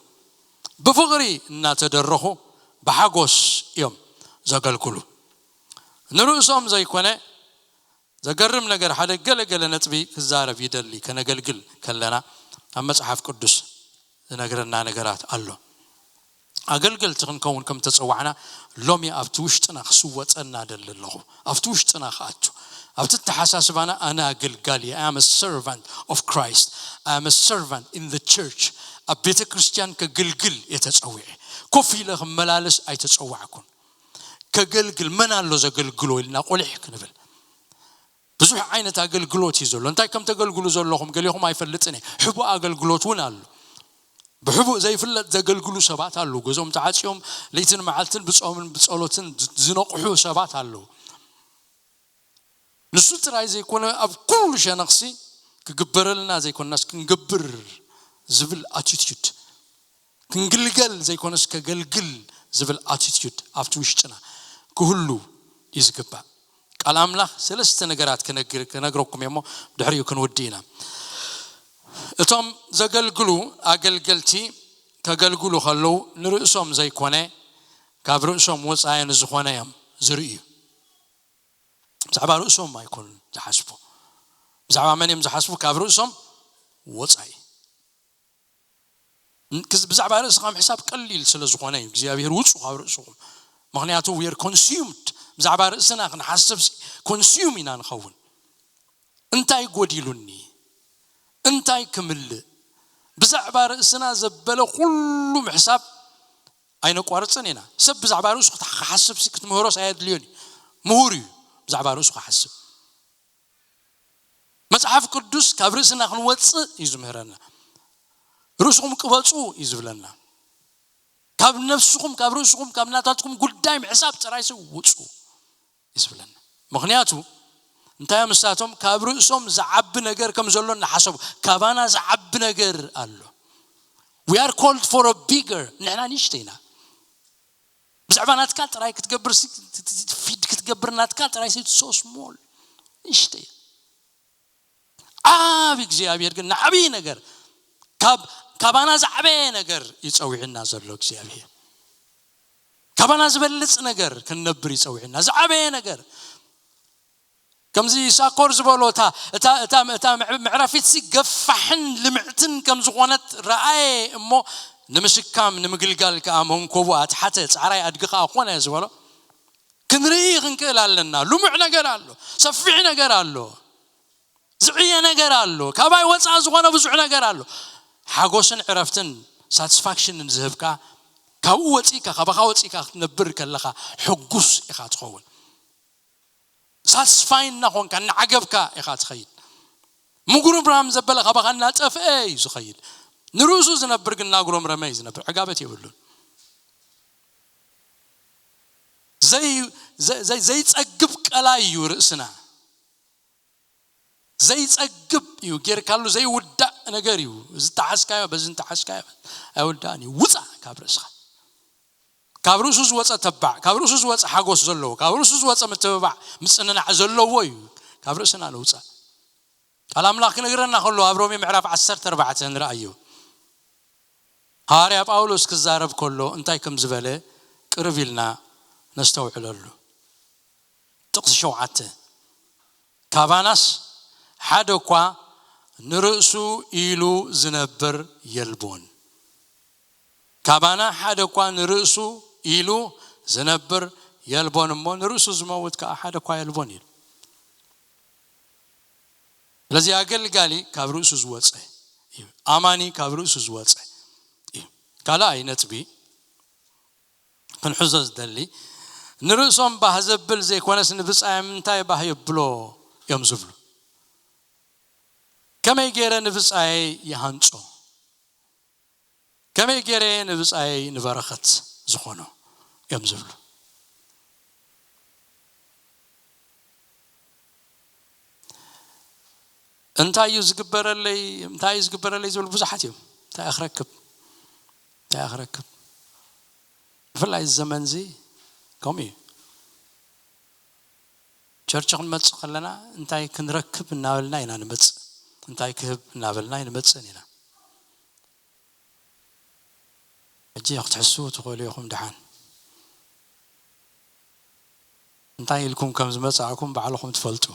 ብፍቕሪ እናተደረኹ ብሓጎስ እዮም ዘገልግሉ። ንርእሶም ዘይኮነ ዘገርም ነገር፣ ሓደ ገለ ገለ ነጥቢ ክዛረብ ይደሊ። ከነገልግል ከለና ኣብ መጽሓፍ ቅዱስ ዝነግረና ነገራት ኣሎ። ኣገልገልቲ ክንከውን ከም ተጸዋዕና ሎሚ ኣብቲ ውሽጥና ክስወጸና ደሊ ኣለኹ። ኣብቲ ውሽጥና ክኣቱ፣ ኣብቲ ተሓሳስባና ኣነ ኣገልጋሊ፣ I am a servant of Christ, I am a servant in the church። ኣብ ቤተ ክርስቲያን ከግልግል እየ ተጸዊዐ። ኮፍ ኢለ ክመላለስ ኣይተጸዋዕኩን። ከገልግል መን ኣሎ ዘገልግሎ ኢልና ቁሊሕ ክንብል ብዙሕ ዓይነት ኣገልግሎት እዩ ዘሎ። እንታይ ከም ተገልግሉ ዘለኹም ገሊኹም ኣይፈልጥን እየ። ሕቡእ ኣገልግሎት እውን ኣሎ። ብሕቡእ ዘይፍለጥ ዘገልግሉ ሰባት ኣለዉ። ገዞም ተዓፅዮም ለይትን መዓልትን ብፆምን ብፀሎትን ዝነቕሑ ሰባት ኣለዉ። ንሱ ጥራይ ዘይኮነ ኣብ ኩሉ ሸነኽሲ ክግበረልና ዘይኮነስ ክንገብር ዝብል ኣቲቲዩድ፣ ክንግልገል ዘይኮነስ ከገልግል ዝብል ኣቲቲዩድ ኣብቲ ውሽጥና ክህሉ እዩ ዝግባእ። ቃል ኣምላኽ ሰለስተ ነገራት ክነግር- ክነግረኩም እየ እሞ ድሕሪኡ ክንውዲ ኢና። እቶም ዘገልግሉ ኣገልገልቲ ከገልግሉ ከለዉ ንርእሶም ዘይኮነ ካብ ርእሶም ወፃኢ ንዝኾነ እዮም ዝርእዩ። ብዛዕባ ርእሶም ኣይኮኑን ዝሓስቡ። ብዛዕባ መን እዮም ዝሓስቡ? ካብ ርእሶም ወፃኢ። ብዛዕባ ርእስኻ ምሕሳብ ቀሊል ስለ ዝኾነ እዩ እግዚኣብሔር ውፁ ካብ ርእስኹም። ምክንያቱ we are consumed። ብዛዕባ ርእስና ክንሓስብ ኮንሱም ኢና ንኸውን። እንታይ ጎዲሉኒ? እንታይ ክምልእ? ብዛዕባ ርእስና ዘበለ ኩሉ ምሕሳብ ኣይነቋርፅን ኢና። ሰብ ብዛዕባ ርእሱ ክሓስብ ክትምህሮስ ኣየድልዮን እዩ። ምሁር እዩ ብዛዕባ ርእሱ ክሓስብ። መጽሓፍ ቅዱስ ካብ ርእስና ክንወጽእ እዩ ዝምህረና። ርእስኹም ቅበጹ እዩ ዝብለና። ካብ ነፍስኹም፣ ካብ ርእስኹም፣ ካብ ናታትኩም ጉዳይ ምሕሳብ ጥራይ ውጹ እዩ ዝብለና። ምኽንያቱ እንታይ እዮም ንሳቶም? ካብ ርእሶም ዝዓቢ ነገር ከም ዘሎ እናሓሰቡ፣ ካባና ዝዓቢ ነገር ኣሎ። We are called for a bigger፣ ንሕና ንእሽተይ ኢና። ብዛዕባ ናትካ ጥራይ ክትገብር ሲ-፣ ፊድ ክትገብር ናትካ ጥራይ ሲ፣ so small፣ ንእሽተይ። ዓቢ እግዚኣብሔር ግን ንዓቢ ነገር፣ ካብ፣ ካባና ዝዓበየ ነገር ይጸውዕና ዘሎ እግዚኣብሔር። ካባና ዝበልጽ ነገር ክንነብር ይጸውዕና። ዝዓበየ ነገር። ከምዚ ሳኮር ዝበሎ፣ እታ፣ እታ፣ እታ፣ እታ ምዕ-፣ ምዕራፊት ሲ ገፋሕን ልምዕትን ከም ዝኾነት ረኣየ እሞ፣ ንምሽካም፣ ንምግልጋል ከኣ መንኮቡ ኣትሓተ፣ ጻዕራይ ኣድጊ ከኣ ኮነ ዝበሎ። ክንርኢ ክንክእል ኣለና። ልሙዕ ነገር ኣሎ፣ ሰፊሕ ነገር ኣሎ፣ ዝዕየ ነገር ኣሎ፣ ካባይ ወጻኢ ዝኾነ ብዙሕ ነገር ኣሎ። ሓጎስን ዕረፍትን ሳቲስፋክሽንን ዝህብካ፣ ካብኡ ወጺእካ፣ ካባኻ ወጺእካ ክትነብር ከለኻ ሕጉስ ኢኻ ትኸውን። ሳትስፋይ እናኾንካ፣ እናዓገብካ ኢኻ ትኸይድ። ምጉርምራም ዘበለ ካባኻ እናጠፍአ እዩ ዝኸይድ። ንርእሱ ዝነብር ግን እናጉረምረመ እዩ ዝነብር። ዕጋበት የብሉን። ዘይ-፣ ዘይ-፣ ዘይ-፣ ዘይጸግብ ቀላይ እዩ ርእስና። ዘይጸግብ እዩ። ጌርካሉ ዘይውዳእ ነገር እዩ። እዚ እንተሓዝካዮ፣ በዚ እንተሓዝካዮ ኣይውዳእን እዩ። ውጻእ ካብ ርእስኻ። ካብ ርእሱ ዝወጸ ተባዕ፣ ካብ ርእሱ ዝወጸ ሓጎስ ዘለዎ፣ ካብ ርእሱ ዝወጸ ምትብባዕ፣ ምጽንናዕ ዘለዎ እዩ። ካብ ርእስና ንውጻእ። ቃል ኣምላኽ ክነግረና ከሎ፣ ኣብ ሮሜ ምዕራፍ ዓሰርተ ኣርባዕተ ንርኣዮ። ሃዋርያ ጳውሎስ ክዛረብ ከሎ እንታይ ከም ዝበለ ቅርብ ኢልና ነስተውዕለሉ። ጥቕሲ ሸውዓተ፣ ካባናስ ሓደ እኳ ንርእሱ ኢሉ ዝነብር የልቦን። ካባና ሓደ እኳ ንርእሱ ኢሉ ዝነብር የልቦን እሞ፣ ንርእሱ ዝመውት ከኣ ሓደ እኳ የልቦን ኢሉ። ስለዚ ኣገልጋሊ ካብ ርእሱ ዝወጸ እዩ። ኣማኒ ካብ ርእሱ ዝወጸ እዩ። ካልኣይ ነጥቢ ክንሕዞ ዝደሊ፣ ንርእሶም ባህ ዘብል ዘይኮነስ ንብጻዮም እንታይ ባህ የብሎ እዮም ዝብሉ። ከመይ ገይረ ንብጻየይ ይሃንጾ? ከመይ ገይረ ንብጻየይ ንበረኸት ዝኾኖ እዮም ዝብሉ። እንታይ እዩ ዝግበረለይ፣ እንታይ እዩ ዝግበረለይ ዝብሉ ብዙሓት እዮም። እንታይ እየ ክረክብ? እንታይ እየ ክረክብ? ብፍላይ እዚ ዘመን እዚ ከምኡ እዩ። ቸርች ክንመጽእ ከለና እንታይ ክንረክብ እናበልና ኢና ንመጽእ። እንታይ ክህብ እናበልና ኣይንመጽእን ኢና። ሕጂ ክትሕስቡ ትኽእሉ ኢኹም ደሓን። እንታይ ኢልኩም ከም ዝመጻእኩም ባዕልኹም ትፈልጡ።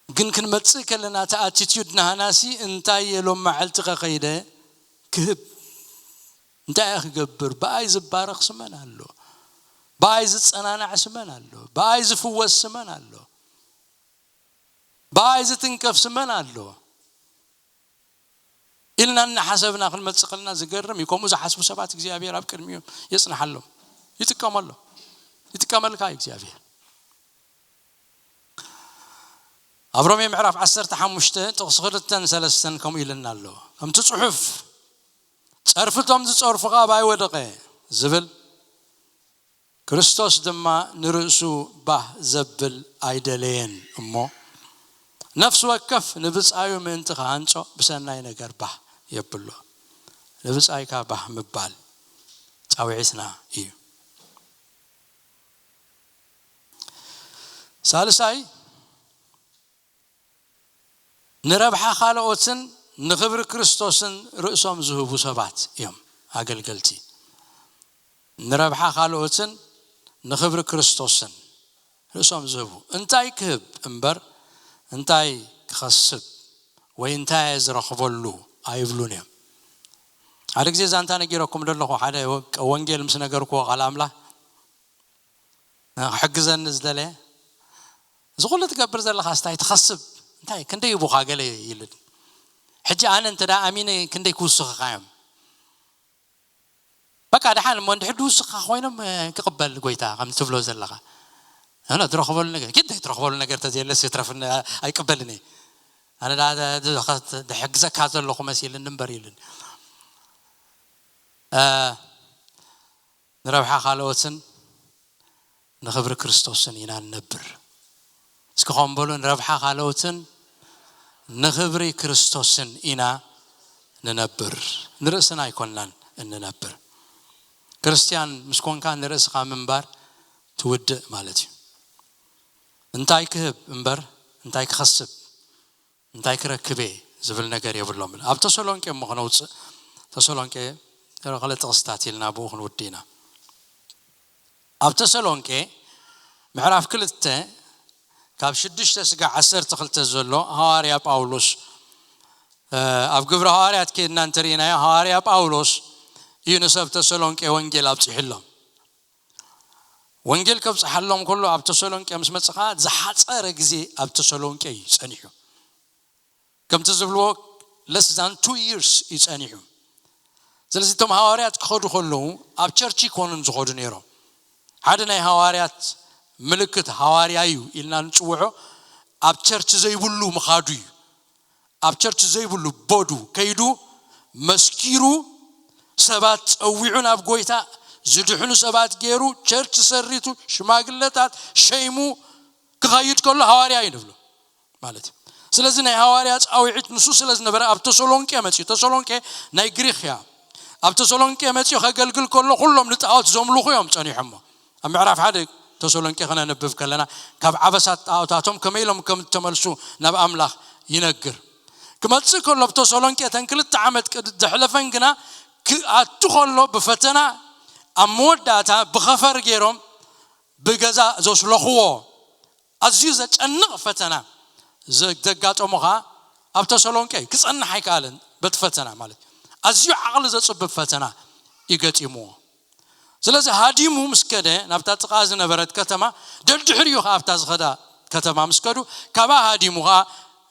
ግን ክንመጽእ ከለና እቲ ኣቲቲዩድ ናህናሲ እንታይ እየ ሎም መዓልቲ ከኸይደ ክህብ? እንታይ እየ ክገብር? ብኣይ ዝባረኽ ስመን ኣሎ። ብኣይ ዝጸናናዕ ስመን ኣሎ። ብኣይ ዝፍወስ ስመን ኣሎ። ብኣይ ዝትንከፍ ስመን ኣሎ። ኢልና እናሓሰብና ክንመጽእ ከለና ዝገርም እዩ። ከምኡ ዝሓስቡ ሰባት እግዚኣብሔር ኣብ ቅድሚኡ የጽንሓሎም። ይጥቀመሎም። ይጥቀመልካ እዩ እግዚኣብሔር። ኣብ ሮሜ ምዕራፍ ዓሰርተ ሓሙሽተ ጥቕሲ ክልተን ሰለስተን ከምኡ ኢልና ኣሎ። ከምቲ ጽሑፍ፣ "ጸርፍቶም ዝጸርፉ ኸኣ ብኣይ ወደቐ" ዝብል፣ ክርስቶስ ድማ ንርእሱ ባህ ዘብል ኣይደለየን እሞ፣ ነፍሲ ወከፍ ንብጻዩ ምእንቲ ክሃንጾ ብሰናይ ነገር ባህ የብሎ። ንብጻይካ ባህ ምባል ጻውዒትና እዩ። ሳልሳይ፣ ንረብሓ ካልኦትን ንኽብሪ ክርስቶስን ርእሶም ዝህቡ ሰባት እዮም ኣገልገልቲ። ንረብሓ ካልኦትን ንኽብሪ ክርስቶስን ርእሶም ዝህቡ፣ እንታይ ክህብ እምበር እንታይ ክኸስብ ወይ እንታይ እየ ዝረኽበሉ ኣይብሉን እዮም። ሓደ ግዜ ዛንታ ነጊረኩም ደለኹ፣ ሓደ ወ-፣ ወንጌል ምስ ነገርኩዎ ቃል ኣምላኽ፣ ክሕግዘኒ ዝደለየ፣ "እዚ ኩሉ ትገብር ዘለኻስ እንታይ ትኸስብ? እንታይ ክንደይ ይቡኻ?" ገለ ኢሉኒ። ሕጂ ኣነ እንተ ደኣ ኣሚነ ክንደይ ክውስኽኻ እዮም? በቃ ደሓን እሞ እንድሕር ድውስኻ ኮይኖም፣ እ፣ ክቕበል ጎይታ ከም ትብሎ ዘለኻ። ኣነ ትረኽበሉ ነገር፣ ግድ ትረኽበሉ ነገር ተዘየለስ ይትረፍኒ፣ ኣይቅበልን እየ። ኣነ ደኣ ደ-፣ ደ-፣ ኸ-፣ ድሕግዘካ ዘለኹ መሲልኒ እምበር ኢሉኒ። እ፣ ንረብሓ ካልኦትን ንኽብሪ ክርስቶስን ኢና ንነብር። እስኪ ኸም በሉ፣ ንረብሓ ካልኦትን ንኽብሪ ክርስቶስን ኢና ንነብር፣ ንርእስና ኣይኮንናን እንነብር። ክርስትያን ምስ ኮንካ ንርእስኻ ምንባር ትውድእ ማለት እዩ። እንታይ ክህብ እምበር እንታይ ክኸስብ እንታይ ክረክብ እየ ዝብል ነገር የብሎምን። ኣብ ተሰሎንቄ እሞ ክነውፅእ፣ ተሰሎንቄ ገለ ጥቕስታት ኢልና ብኡ ክንውድእ ኢና። ኣብ ተሰሎንቄ ምዕራፍ ክልተ ካብ ሽዱሽተ ስጋዕ ዓሰርተ ክልተ ዘሎ ሃዋርያ ጳውሎስ ኣብ ግብሪ ሃዋርያት ኬድና እንተርኢናዮ ሃዋርያ ጳውሎስ እዩ ንሰብ ተሰሎንቄ ወንጌል ኣብፅሕሎም። ወንጌል ከብፅሓሎም ከሎ ኣብ ተሰሎንቄ ምስ መፅኻ ዝሓፀረ ግዜ ኣብ ተሰሎንቄ እዩ ፀኒሑ። ከምቲ ዝብልዎ less than two years እዩ ፀኒሑ። ስለዚ እቶም ሃዋርያት ክኸዱ ከለዉ ኣብ ቸርች ይኮኑን ዝኸዱ ነይሮም። ሓደ ናይ ሃዋርያት ምልክት ሃዋርያ እዩ ኢልና ንፅውዖ ኣብ ቸርች ዘይብሉ ምኻዱ እዩ። ኣብ ቸርች ዘይብሉ ቦዱ ከይዱ መስኪሩ ሰባት ፀዊዑ ናብ ጎይታ ዝድሕኑ ሰባት ገይሩ ቸርች ሰሪቱ ሽማግለታት ሸይሙ ክኸይድ ከሎ ሃዋርያ እዩ ንብሎ ማለት እዩ። ስለዚ ናይ ሃዋርያ ፃውዒት ንሱ ስለ ዝነበረ ኣብ ተሰሎንቄ መፅኡ። ተሰሎንቄ ናይ ግሪክ እያ። ኣብ ተሰሎንቄ መፅኡ ከገልግል ከሎ ኩሎም ንጣዖት ዘምልኹ እዮም ፀኒሖሞ። ኣብ ምዕራፍ ሓደ ተሰሎንቄ ክነንብብ ከለና ካብ ዓበሳት ጣዖታቶም ከመይ ኢሎም ከም እተመልሱ ናብ ኣምላኽ ይነግር። ክመፅእ ከሎ ኣብ ተሰሎንቄ እተን ክልተ ዓመት ዘሕለፈን ግና ክኣቱ ከሎ ብፈተና ኣብ መወዳእታ ብኸፈር ገይሮም ብገዛ ዘስለኽዎ ኣዝዩ ዘጨንቕ ፈተና ዘጋጠሞ ኸዓ ኣብ ተሰሎንቄ እዩ። ክጸንሕ ኣይከኣለን። በቲ ፈተና ማለት ኣዝዩ ዓቕሊ ዘጽብብ ፈተና እዩ ገጢምዎ። ስለዚ ሃዲሙ ምስ ከደ ናብታ ጥቓ ዝነበረት ከተማ ደድሕሪኡ ኸዓ ኣብታ ዝኸዳ ከተማ ምስ ከዱ ካብኣ ሃዲሙ ኸዓ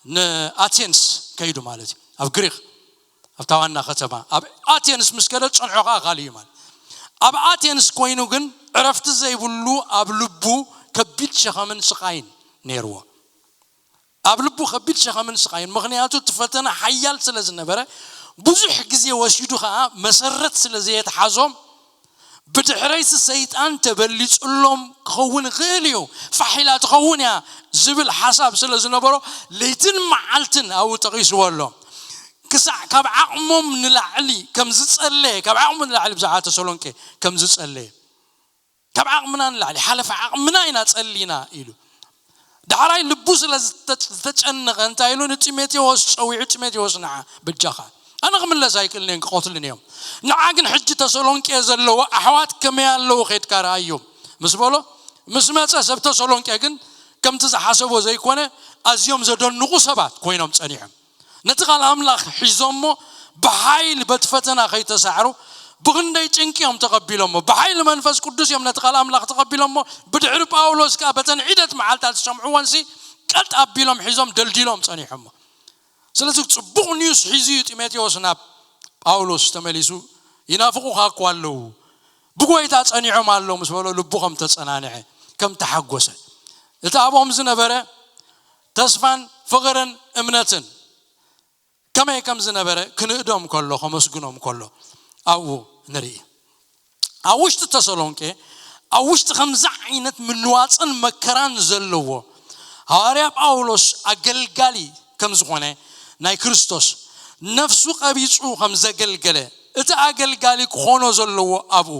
ንኣቴንስ ከይዱ ማለት እዩ። ኣብ ግሪክ ኣብታ ዋና ከተማ ኣብ ኣቴንስ ምስ ከደ ዝጸንሖ ኸዓ ካልእ እዩ ማለት ኣብ ኣቴንስ ኮይኑ ግን ዕረፍቲ ዘይብሉ ኣብ ልቡ ከቢድ ሸኸምን ስቓይን ነይርዎ። ኣብ ልቡ ከቢድ ሸኸምን ስቓይን ምኽንያቱ እቲ ፈተና ሓያል ስለ ዝነበረ ብዙሕ ግዜ ወሲዱ ኸዓ መሰረት ስለ ዘየትሓዞም ብድሕረይሲ ሰይጣን ተበሊፅሎም ክኸውን ይኽእል እዩ ፋሒላ ትኸውን እያ ዝብል ሓሳብ ስለ ዝነበሮ ለይትን መዓልትን ኣብኡ ጠቒስዎ ኣሎ። ክሳዕ ካብ ዓቕሞም ንላዕሊ ከም ዝጸለየ ካብ ዓቕሙ ንላዕሊ ብዛዕባ ተሰሎንቄ ከም ዝጸለየ ካብ ዓቕምና ንላዕሊ ሓለፈ ዓቕምና ኢና ጸሊና ኢሉ ዳሕራይ ልቡ ስለ ዝተጨነቐ እንታይ ኢሉ ንጢሞቴዎስ ጸዊዑ ጢሞቴዎስ ንዓ በጃኻ ኣነ ክምለስ ኣይክእልን እየን ክቐትሉን እዮም ንዓ ግን ሕጂ ተሰሎንቄ ዘለዎ ኣሕዋት ከመይ ኣለዉ ኸድካ ረኣዮም ምስ በሎ ምስ መጸ ሰብ ተሰሎንቄ ግን ከምቲ ዝሓሰቦ ዘይኮነ ኣዝዮም ዘደንቑ ሰባት ኮይኖም ጸኒሖም ነቲ ቃል ኣምላኽ ሒዞሞ ብሓይሊ በቲ ፈተና ከይተሳዕሩ ብኽንደይ ጭንቂ እዮም ተቐቢሎሞ ብሓይሊ መንፈስ ቅዱስ እዮም ነቲ ቃል ኣምላኽ ተቐቢሎሞ ብድሕሪ ጳውሎስ ከኣ በተን ዒደት መዓልታት ዝሰምዕዎንሲ ቀጥ ኣቢሎም ሒዞም ደልዲሎም ጸኒሖሞ ስለዚ ጽቡቕ ኒውስ ሒዙ እዩ ጢሞቴዎስ ናብ ጳውሎስ ተመሊሱ ይናፍቑኻ እኳ ኣለዉ ብጎይታ ጸኒዖም ኣለዉ ምስ በሎ ልቡ ከም ተጸናንዐ ከም ተሓጎሰ እቲ ኣብኦም ዝነበረ ተስፋን ፍቕርን እምነትን ከመይ ከም ዝነበረ ክንእዶም ከሎ ከመስግኖም ከሎ ኣብኡ ንርኢ ኣብ ውሽጢ ተሰሎንቄ ኣብ ውሽጢ ከምዚ ዓይነት ምንዋፅን መከራን ዘለዎ ሃዋርያ ጳውሎስ ኣገልጋሊ ከም ዝኾነ ናይ ክርስቶስ ነፍሱ ቀቢፁ ከም ዘገልገለ እቲ ኣገልጋሊ ክኾኖ ዘለዎ ኣብኡ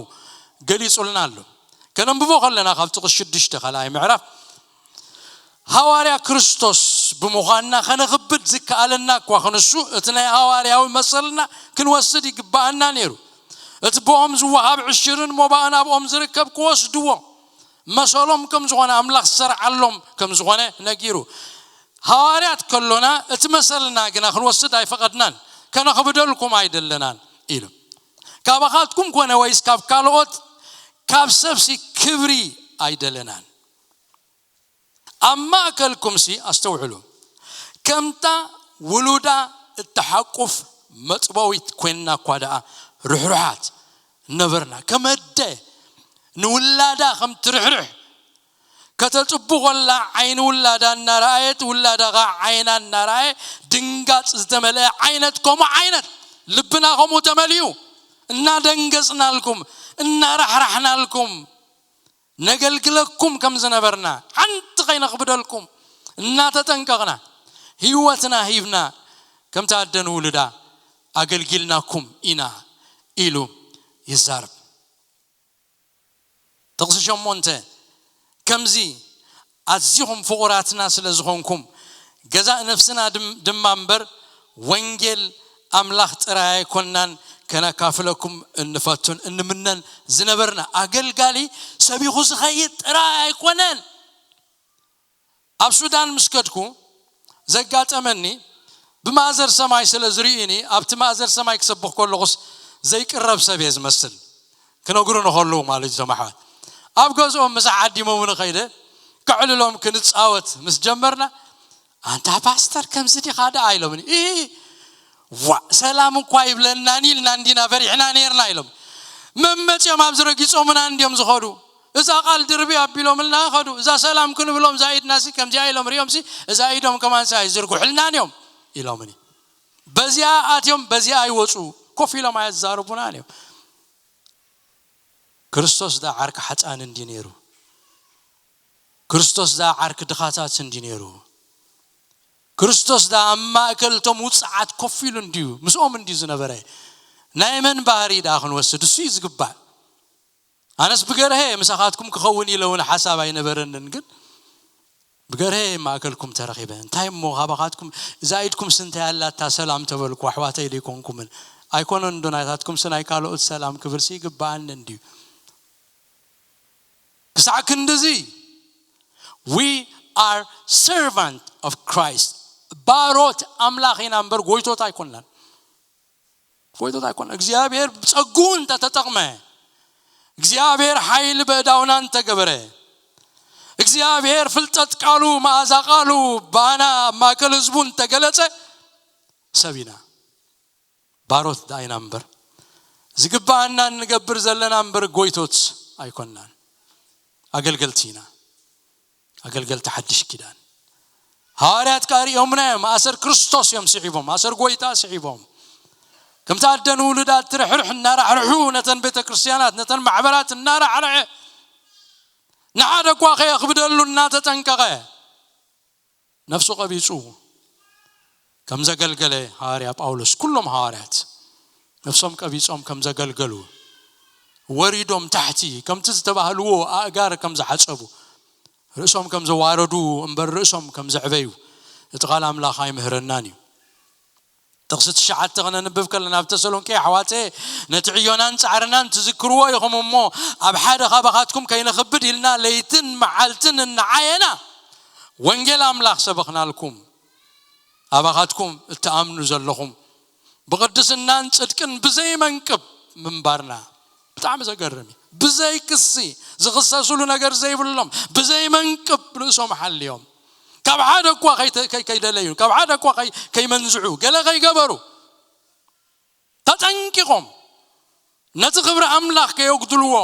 ገሊፁልና ኣሎ ከነንብቦ ከለና ካብ ጥቕስ ሽዱሽተ ካልኣይ ምዕራፍ ሃዋርያ ክርስቶስ ብምዃንና ከነኽብድ ዝከኣለና እኳ ክንሱ እቲ ናይ ሃዋርያዊ መሰልና ክንወስድ ይግብኣና ነይሩ። እቲ ብኦም ዝወሃብ ዕሽርን ሞባእን ኣብኦም ዝርከብ ክወስድዎ መሰሎም ከም ዝኾነ ኣምላኽ ዝሰርዓሎም ከም ዝኾነ ነጊሩ። ሃዋርያት ከሎና እቲ መሰልና ግና ክንወስድ ኣይፈቐድናን። ከነኽብደልኩም ኣይደለናን ኢሉ። ካባኻትኩም ኮነ ወይስ ካብ ካልኦት ካብ ሰብሲ ክብሪ ኣይደለናን። ኣብ ማእከልኩምሲ ኣስተውዕሉ፣ ከምታ ውሉዳ እትሓቁፍ መጥበዊት ኮይንና እኳ ደኣ ርሕሩሓት ነበርና። ከም ኣደ ንውላዳ ከም ትርሕርሕ ከተጽቡ ኸላ ዓይኒ ውላዳ እናረኣየት ውላዳ ኸዓ ዓይና እናረኣየ ድንጋጽ ዝተመልአ ዓይነት ከምኡ ዓይነት ልብና ከምኡ ተመሊኡ እናደንገጽናልኩም እናራሕራሕናልኩም ነገልግለኩም ከም ዝነበርና ሓንቲ ከይነኽብደልኩም እናተጠንቀቕና ህይወትና ሂብና ከምቲ ኣደ ንውሉዳ ኣገልጊልናኩም ኢና ኢሉ ይዛረብ። ጥቕሲ ሸሞንተ፣ ከምዚ ኣዝኹም ፍቑራትና ስለ ዝኾንኩም ገዛእ ነፍስና ድማ እምበር ወንጌል ኣምላኽ ጥራይ ኣይኮንናን ከነካፍለኩም እንፈቱን እንምነን ዝነበርና። ኣገልጋሊ ሰቢኹ ዝኸይድ ጥራይ ኣይኮነን። ኣብ ሱዳን ምስ ከድኩ ዘጋጠመኒ፣ ብማእዘር ሰማይ ስለ ዝርእዩኒ ኣብቲ ማእዘር ሰማይ ክሰብኽ ከለኹስ ዘይቅረብ ሰብ እየ ዝመስል። ክነግሩ ንኸለዉ ማለት እዩ። እዞም ኣሕዋት ኣብ ገዝኦም ምሳሕ ዓዲሞምኒ ከይደ ከዕልሎም ክንፃወት ምስ ጀመርና፣ ኣንታ ፓስተር ከምዚ ዲኻ ደኣ ኢሎምኒ። እ ዋ ሰላም እኳ ይብለናን ኢልና እንዲና ፈሪሕና ነርና ኢሎም። መመፅኦም ኣብዚ ረጊፆምና እንዲዮም ዝኸዱ። እዛ ቃል ድርቢ ኣቢሎምልና ኸዱ። እዛ ሰላም ክንብሎም ዛኢድናሲ ከምዚኣ ኢሎም ሪኦምሲ እዛ ኢዶም ከማንሲ ኣይዝርጉሕልናን እዮም ኢሎምኒ። በዚኣ ኣትዮም በዚኣ ይወፁ። ኮፍ ኢሎም ኣየዛርቡናን እዮም። ክርስቶስ ዳ ዓርኪ ሓፃን እንዲ ነይሩ? ክርስቶስ ዳ ዓርኪ ድኻታት እንዲ ነይሩ? ክርስቶስ ዳ ኣብ ማእከል እቶም ውፅዓት ኮፍ ኢሉ እንድዩ ምስኦም እንድዩ ዝነበረ? ናይ መን ባህሪ ዳ ክንወስድ? እሱ እዩ ዝግባእ። ኣነስ ብገርሀ ምሳኻትኩም ክኸውን ኢለ እውን ሓሳብ ኣይነበረንን፣ ግን ብገርሀ ማእከልኩም ተረኺበ። እንታይ እሞ ካባኻትኩም እዛ ኢድኩም ስንታይ ኣላታ ሰላም ተበልኩ፣ ኣሕዋተይ ደይኮንኩምን? ኣይኮነን ዶ ናይታትኩም ስናይ ካልኦት ሰላም ክብልሲ ይግባኣኒ እንድዩ? ክሳዕ ክንድዚ we are servant of Christ፣ ባሮት ኣምላኽ ኢና እምበር ጎይቶት ኣይኮንናን። ጎይቶት ኣይኮን። እግዚኣብሔር ብጸጉ እንተተጠቕመ፣ እግዚኣብሔር ሓይሊ በእዳውና እንተገበረ፣ እግዚኣብሔር ፍልጠት ቃሉ መኣዛ ቃሉ ባና ኣብ ማእከል ህዝቡ እንተገለጸ ሰብ ኢና። ባሮት ደኣ ኢና እምበር ዝግባኣና እንገብር ዘለና እምበር ጎይቶት ኣይኮንናን። ኣገልገልቲ ኢና። ኣገልገልቲ ሓድሽ ኪዳን። ሃዋርያት ከኣ ሪኦምና እዮም። ኣሰር ክርስቶስ እዮም ስዒቦም፣ ኣሰር ጎይታ ስዒቦም። ከምቲ ኣደ ንውሉዳ እትርሕርሕ እናራሕርሑ ነተን ቤተ ክርስቲያናት ነተን ማሕበራት እናራሕረሐ ንሓደ እኳ ከየኽብደሉ እናተጠንቀቐ ነፍሱ ቀቢጹ ከም ዘገልገለ ሃዋርያ ጳውሎስ፣ ኩሎም ሃዋርያት ነፍሶም ቀቢጾም ከም ዘገልገሉ፣ ወሪዶም ታሕቲ ከምቲ ዝተባህልዎ ኣእጋር ከም ዝሓጸቡ፣ ርእሶም ከም ዘዋረዱ እምበር ርእሶም ከም ዘዕበዩ እቲ ቃል ኣምላኽ ኣይምህረናን እዩ። ጥቕሲ ትሽዓተ ክነንብብ ከለና፣ ኣብ ተሰሎንቄ ኣሕዋተ ነቲ ዕዮናን ጻዕርናን ትዝክርዎ ኢኹም እሞ፣ ኣብ ሓደ ካባኻትኩም ከይነኽብድ ኢልና ለይትን መዓልትን እናዓየና ወንጌል ኣምላኽ ሰበኽናልኩም። ኣባኻትኩም እትኣምኑ ዘለኹም ብቕድስናን ጽድቅን ብዘይ መንቅብ ምንባርና ብጣዕሚ ዘገርም እዩ። ብዘይ ክሲ፣ ዝኽሰስሉ ነገር ዘይብሎም፣ ብዘይ መንቅብ ርእሶም ሓልዮም፣ ካብ ሓደ እኳ ከይተ-፣ ከይ-፣ ከይደለዩ፣ ካብ ሓደ እኳ ከይ-፣ ከይመንዝዑ፣ ገለ ከይገበሩ ተጠንቂቖም ነቲ ክብሪ ኣምላኽ ከየጉድልዎ፣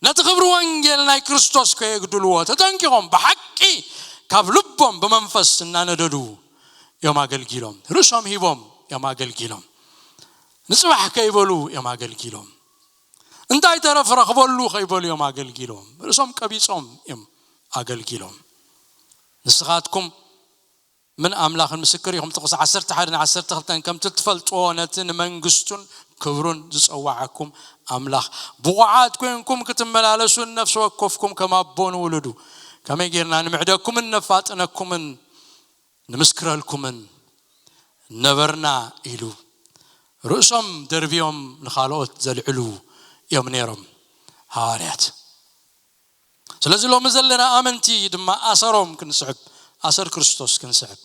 ነቲ ክብሪ ወንጌል ናይ ክርስቶስ ከየጉድልዎ ተጠንቂቖም ብሓቂ ካብ ልቦም ብመንፈስ እናነደዱ እዮም ኣገልጊሎም። ርእሶም ሂቦም እዮም ኣገልጊሎም። ንጽባሕ ከይበሉ እዮም ኣገልጊሎም። እንታይ ተረፍ ረኽበሉ ከይበሉ እዮም ኣገልጊሎም። ርእሶም ቀቢጾም እዮም ኣገልጊሎም። ንስኻትኩም ምን ኣምላኽን ምስክር ኢኹም። ጥቕሲ ዓሰርተ ሓደ ን ዓሰርተ ክልተን ከምቲ ትፈልጥዎ ነቲ ንመንግስቱን ክብሩን ዝጸዋዓኩም ኣምላኽ ብቑዓት ኮይንኩም ክትመላለሱን ነፍሲ ወከፍኩም ከም ኣቦ ንውሉዱ ከመይ ጌርና ንምዕደኩምን ነፋጥነኩምን ንምስክረልኩምን ነበርና ኢሉ ርእሶም ደርብዮም ንኻልኦት ዘልዕሉ እዮም ነይሮም ሃዋርያት። ስለዚ ሎሚ ዘለና ኣመንቲ ድማ ኣሰሮም ክንስዕብ፣ ኣሰር ክርስቶስ ክንስዕብ፣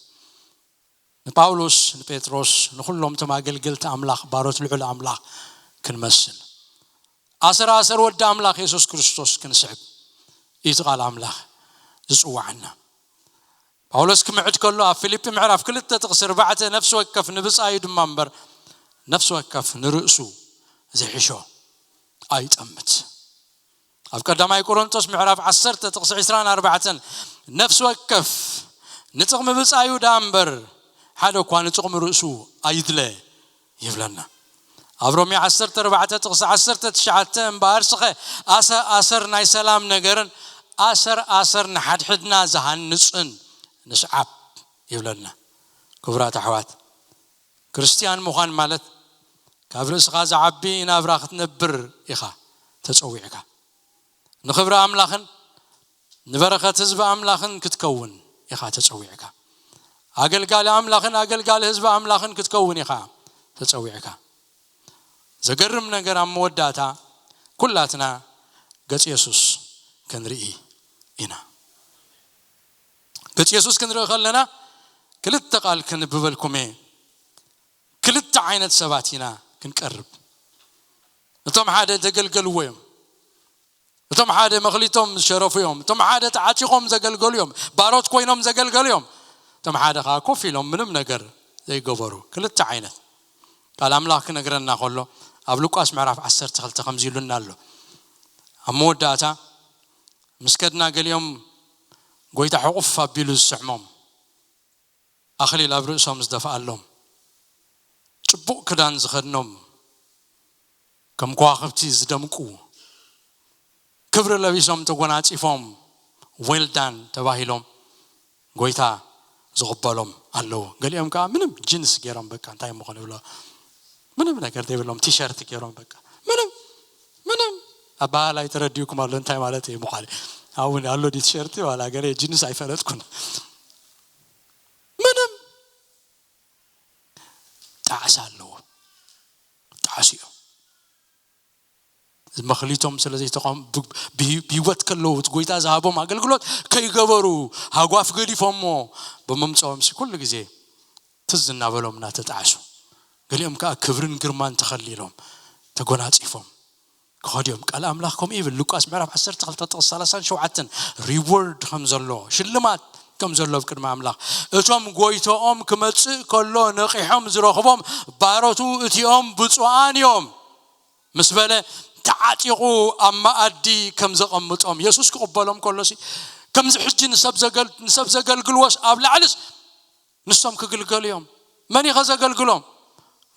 ንጳውሎስ፣ ንጴጥሮስ፣ ንኹሎም እቶም ኣገልገልቲ ኣምላኽ፣ ባሮት ልዑል ኣምላኽ ክንመስል፣ ኣሰር ኣሰር ወዲ ኣምላኽ የሱስ ክርስቶስ ክንስዕብ እዩ እቲ ቃል ኣምላኽ ዝጽዋዓና። ጳውሎስ ክምዕድ ከሎ ኣብ ፊልጲ ምዕራፍ ክልተ ጥቕሲ ኣርባዕተ፣ ነፍሲ ወከፍ ንብጻዩ ድማ እምበር ነፍሲ ወከፍ ንርእሱ ዝሕሾ ኣይጠምት። ኣብ ቀዳማይ ቆሮንቶስ ምዕራፍ ዓሰርተ ጥቕሲ ዕስራን ኣርባዕተን፣ ነፍሲ ወከፍ ንጥቕሚ ብጻዩ ደኣ እምበር ሓደ እኳ ንጥቕሚ ርእሱ ኣይድለ ይብለና። ኣብ ሮሜ ዓሰርተ ኣርባዕተ ጥቕሲ ዓሰርተ ትሽዓተ፣ እምበኣር ስኸ ኣሰ-፣ ኣሰር ናይ ሰላም ነገርን ኣሰር ኣሰር ንሓድሕድና ዝሃንጽን ንስዓብ ይብለና። ክቡራት ኣሕዋት፣ ክርስትያን ምዃን ማለት ካብ ርእስኻ ዝዓቢ ናብራ ክትነብር ኢኻ ተጸዊዕካ። ንኽብሪ ኣምላኽን ንበረኸት ህዝቢ ኣምላኽን ክትከውን ኢኻ ተጸዊዕካ። ኣገልጋሊ ኣምላኽን ኣገልጋሊ ህዝቢ ኣምላኽን ክትከውን ኢኻ ተጸዊዕካ። ዘገርም ነገር፣ ኣብ መወዳእታ ኩላትና ገጽ የሱስ ክንርኢ ኢና። ገጽ የሱስ ክንርኢ ከለና ክልተ ቃል ክንብበልኩም እየ። ክልተ ዓይነት ሰባት ኢና ክንቀርብ። እቶም ሓደ ዘገልገልዎ እዮም። እቶም ሓደ መኽሊቶም ዝሸረፉ እዮም። እቶም ሓደ ተዓጢቖም ዘገልገሉ እዮም። ባሮት ኮይኖም ዘገልገሉ እዮም። እቶም ሓደ ከዓ ኮፍ ኢሎም ምንም ነገር ዘይገበሩ። ክልተ ዓይነት። ቃል ኣምላኽ ክነግረና ከሎ ኣብ ሉቃስ ምዕራፍ ዓሰርተ ክልተ ከምዚ ኢሉና ኣሎ። ኣብ መወዳእታ ምስ ከድና ገሊኦም ጎይታ ሕቑፍ ኣቢሉ ዝስዕሞም፣ ኣኽሊል ኣብ ርእሶም ዝደፍኣሎም፣ ጽቡቕ ክዳን ዝኸድኖም፣ ከም ከዋኽብቲ ዝደምቁ፣ ክብሪ ለቢሶም ተጎናጺፎም፣ ዌልዳን ተባሂሎም ጎይታ ዝቕበሎም ኣለዉ። ገሊኦም ከኣ ምንም ጂንስ ገይሮም፣ በቃ እንታይ እሞ ክንብሎ፣ ምንም ነገር ዘይብሎም፣ ቲሸርት ገይሮም፣ በቃ ምንም ምንም ኣባህላይ ተረዲኡኩም ኣሎ። እንታይ ማለት እዩ ምዃኑ? ኣብኡ ኣሎ ዲ ቲሸርት ዋላ ገለ ጂንስ ኣይፈለጥኩን። ምንም ጣዕሳ ኣለዎ። ጣዕሱ እዮም። መኽሊቶም ስለ ዘይተቐም-፣ ብ-፣ ብሂ-፣ ብህይወት ከለዉ እቲ ጎይታ ዝሃቦም ኣገልግሎት ከይገበሩ ሃጓፍ ገዲፎሞ ብምምፅኦም ሲ ኩሉ ግዜ ትዝ እናበሎም እናተጣዕሱ፣ ገሊኦም ከዓ ክብርን ግርማን ተኸሊሎም ተጎናፂፎም ክኸዱ እዮም። ቃል ኣምላኽ ከምኡ ይብል። ሉቃስ ምዕራፍ ዓሰርተ ክልተ ጥቕሲ ሰላሳን ሸውዓተን ሪዎርድ ከም ዘሎ፣ ሽልማት ከም ዘሎ ኣብ ቅድሚ ኣምላኽ። እቶም ጎይቶኦም ክመጽእ ከሎ ነቒሖም ዝረኽቦም ባሮቱ እቲኦም ብፁዓን እዮም ምስ በለ፣ ተዓጢቑ ኣብ መኣዲ ከም ዘቐምጦም፣ የሱስ ክቕበሎም ከሎሲ ከምዚ ሕጂ ንሰብ ዘገል-፣ ንሰብ ዘገልግልዎስ ኣብ ላዕልስ ንሶም ክግልገሉ እዮም። መን እዩ ከዘገልግሎም?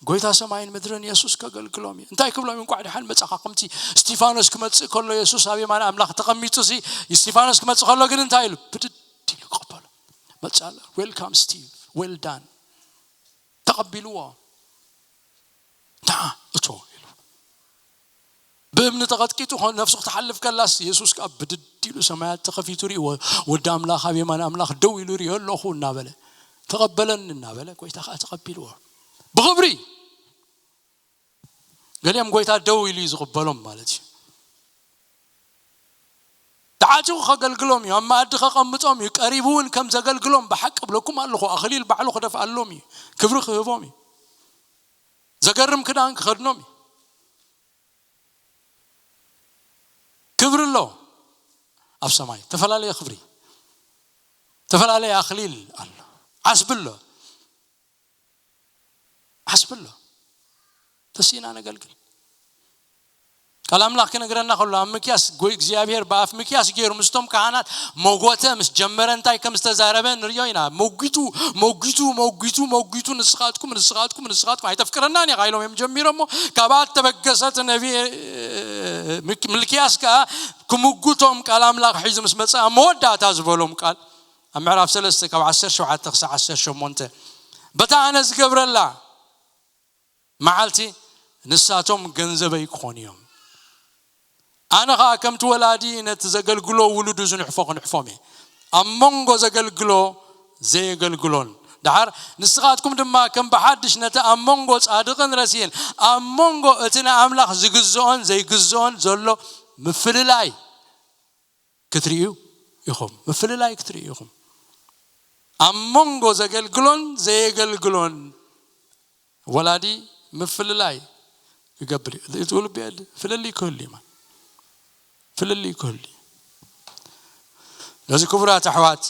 ጎይታ ሰማይን ምድርን የሱስ ከገልግሎም እዩ። እንታይ ክብሎም እዩ? እንቋዕ ደሓን መጻኻ። ከምቲ እስቲፋኖስ ክመጽእ ከሎ፣ የሱስ ኣብ የማን ኣምላኽ ተቐሚጡ ሲ፣ እስቲፋኖስ ክመጽእ ከሎ ግን እንታይ ኢሉ? ብድድ ኢሉ ክቕበሎ። መጻ ኣሎ። ዌልካም ስቲቭ፣ ዌል ዳን። ተቐቢልዎ። ንዓ እቶ ኢሉ። ብእምኒ ተቐጥቂጡ ኾ-፣ ነፍሱ ክትሓልፍ ከላስ፣ የሱስ ከኣ ብድድ ኢሉ ሰማያት ተኸፊቱ ርእይዎ። ወዲ ኣምላኽ ኣብ የማን ኣምላኽ ደው ኢሉ ርእዮ ኣለኹ እናበለ፣ ተቐበለኒ እናበለ፣ ጎይታ ከኣ ተቐቢልዎ። ብኽብሪ። ገሊኦም ጎይታ ደው ኢሉ እዩ ዝቕበሎም ማለት እዩ። ተዓጢቑ ከገልግሎም እዩ፣ ኣብ መኣዲ ከቐምጦም እዩ፣ ቀሪቡ እውን ከም ዘገልግሎም ብሓቂ እብለኩም ኣለኹ፣ ኣኽሊል ባዕሉ ክደፍኣሎም እዩ፣ ክብሪ ክህቦም እዩ፣ ዘገርም ክዳን ክኸድኖም እዩ። ክብሪ ኣሎ ኣብ ሰማይ፣ ተፈላለየ ክብሪ፣ ተፈላለየ ኣኽሊል ኣሎ። ዓስቢ ኣሎ፣ ዓስቢ ኣሎ። ተሲእና ነገልግል። ቃል ኣምላኽ ክነግረና ከሎ፣ ኣብ ምክያስ ጎይ እግዚኣብሔር ብኣፍ ምክያስ ገይሩ ምስቶም ካህናት መጎተ ምስ ጀመረ እንታይ ከም ዝተዛረበ ንርእዮ ኢና። መጒቱ፣ መጒቱ፣ መጒቱ፣ መጒቱ፣ ንስኻትኩም፣ ንስኻትኩም፣ ንስኻትኩም ኣይተፍቅረናን ኢኻ ኢሎም እዮም ጀሚሮሞ። ካብኣ እተበገሰ እቲ ነቢ፣ እ፣ ምክ-፣ ምልክያስ ከኣ ክምጉቶም ቃል ኣምላኽ ሒዙ ምስ መጸ፣ ኣብ መወዳእታ ዝበሎም ቃል ኣብ ምዕራፍ ሰለስተ ካብ ዓሰርተ ሸውዓተ ክሳዕ ዓሰርተ ሸሞንተ፣ በታ ኣነ ዝገብረላ መዓልቲ ንሳቶም ገንዘበይ ክኾኑ እዮም። ኣነ ኸኣ ከምቲ ወላዲ ነቲ ዘገልግሎ ውሉዱ ዝንሕፎ ክንሕፎም እየ። ኣብ መንጎ ዘገልግሎ ዘየገልግሎን፣ ደሓር ንስኻትኩም ድማ ከም ብሓድሽ ነቲ ኣብ መንጎ ጻድቕን ረሲእን፣ ኣብ መንጎ እቲ ንኣምላኽ ዝግዝኦን ዘይግዝኦን ዘሎ ምፍልላይ ክትርእዩ ኢኹም። ምፍልላይ ክትርእዩ ኢኹም። ኣብ መንጎ ዘገልግሎን ዘየገልግሎን ወላዲ ምፍልላይ ክገብር እዩ። እቲ ልቢ ፍልልይ ክህሉ እዩ ማለት። ፍልልይ ክህሉ እዩ። ነዚ ክቡራት ኣሕዋት፣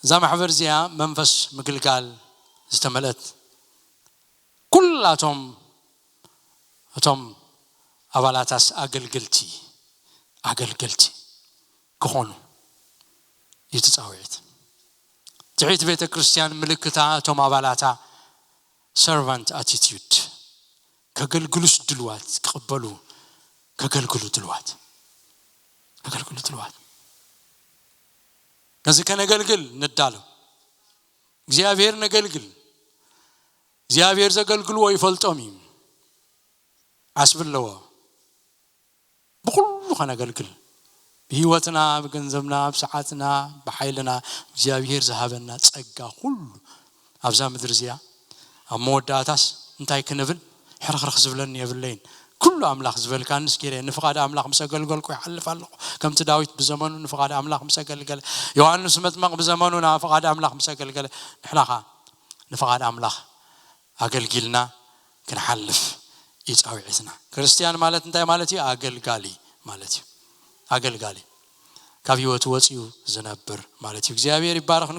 እዛ ማሕበር እዚኣ መንፈስ ምግልጋል ዝተመልአት፣ ኩላቶም እቶም ኣባላታስ ኣገልገልቲ፣ ኣገልገልቲ ክኾኑ እዩ እቲ ጻውዒት። ትሕቲ ቤተ ክርስቲያን ምልክታ እቶም ኣባላታ ሰርቫንት ኣቲቲዩድ፣ ከገልግሉስ ድልዋት፣ ክቕበሉ ከገልግሉ ድልዋት፣ ከገልግሉ ድልዋት። ከዚ ከነገልግል ንዳሎ። እግዚኣብሔር ነገልግል። እግዚኣብሔር ዘገልግልዎ ይፈልጦም እዩ። ዓስቢ ኣለዎ። ብኩሉ ከነገልግል፣ ብህይወትና፣ ብገንዘብና፣ ብሰዓትና፣ ብሓይልና፣ እግዚኣብሔር ዝሃበና ጸጋ ኩሉ ኣብዛ ምድሪ እዚኣ ኣብ መወዳእታስ እንታይ ክንብል ሕርኽርኽ ዝብለኒ የብለይን። ኩሉ ኣምላኽ ዝበልካንስ ገይረ ንፍቓድ ኣምላኽ ምስ ኣገልገልኩ ይሓልፍ ኣለኹ። ከምቲ ዳዊት ብዘመኑ ንፍቓድ ኣምላኽ ምስ ኣገልገለ፣ ዮሃንስ መጥመቕ ብዘመኑ ናብ ፍቓድ ኣምላኽ ምስ ኣገልገለ፣ ንሕና ኸኣ ንፍቓድ ኣምላኽ ኣገልጊልና ክንሓልፍ እዩ ጻውዒትና። ክርስትያን ማለት እንታይ ማለት እዩ? ኣገልጋሊ ማለት እዩ። ኣገልጋሊ ካብ ህይወቱ ወፂኡ ዝነብር ማለት እዩ። እግዚኣብሔር ይባረኽ።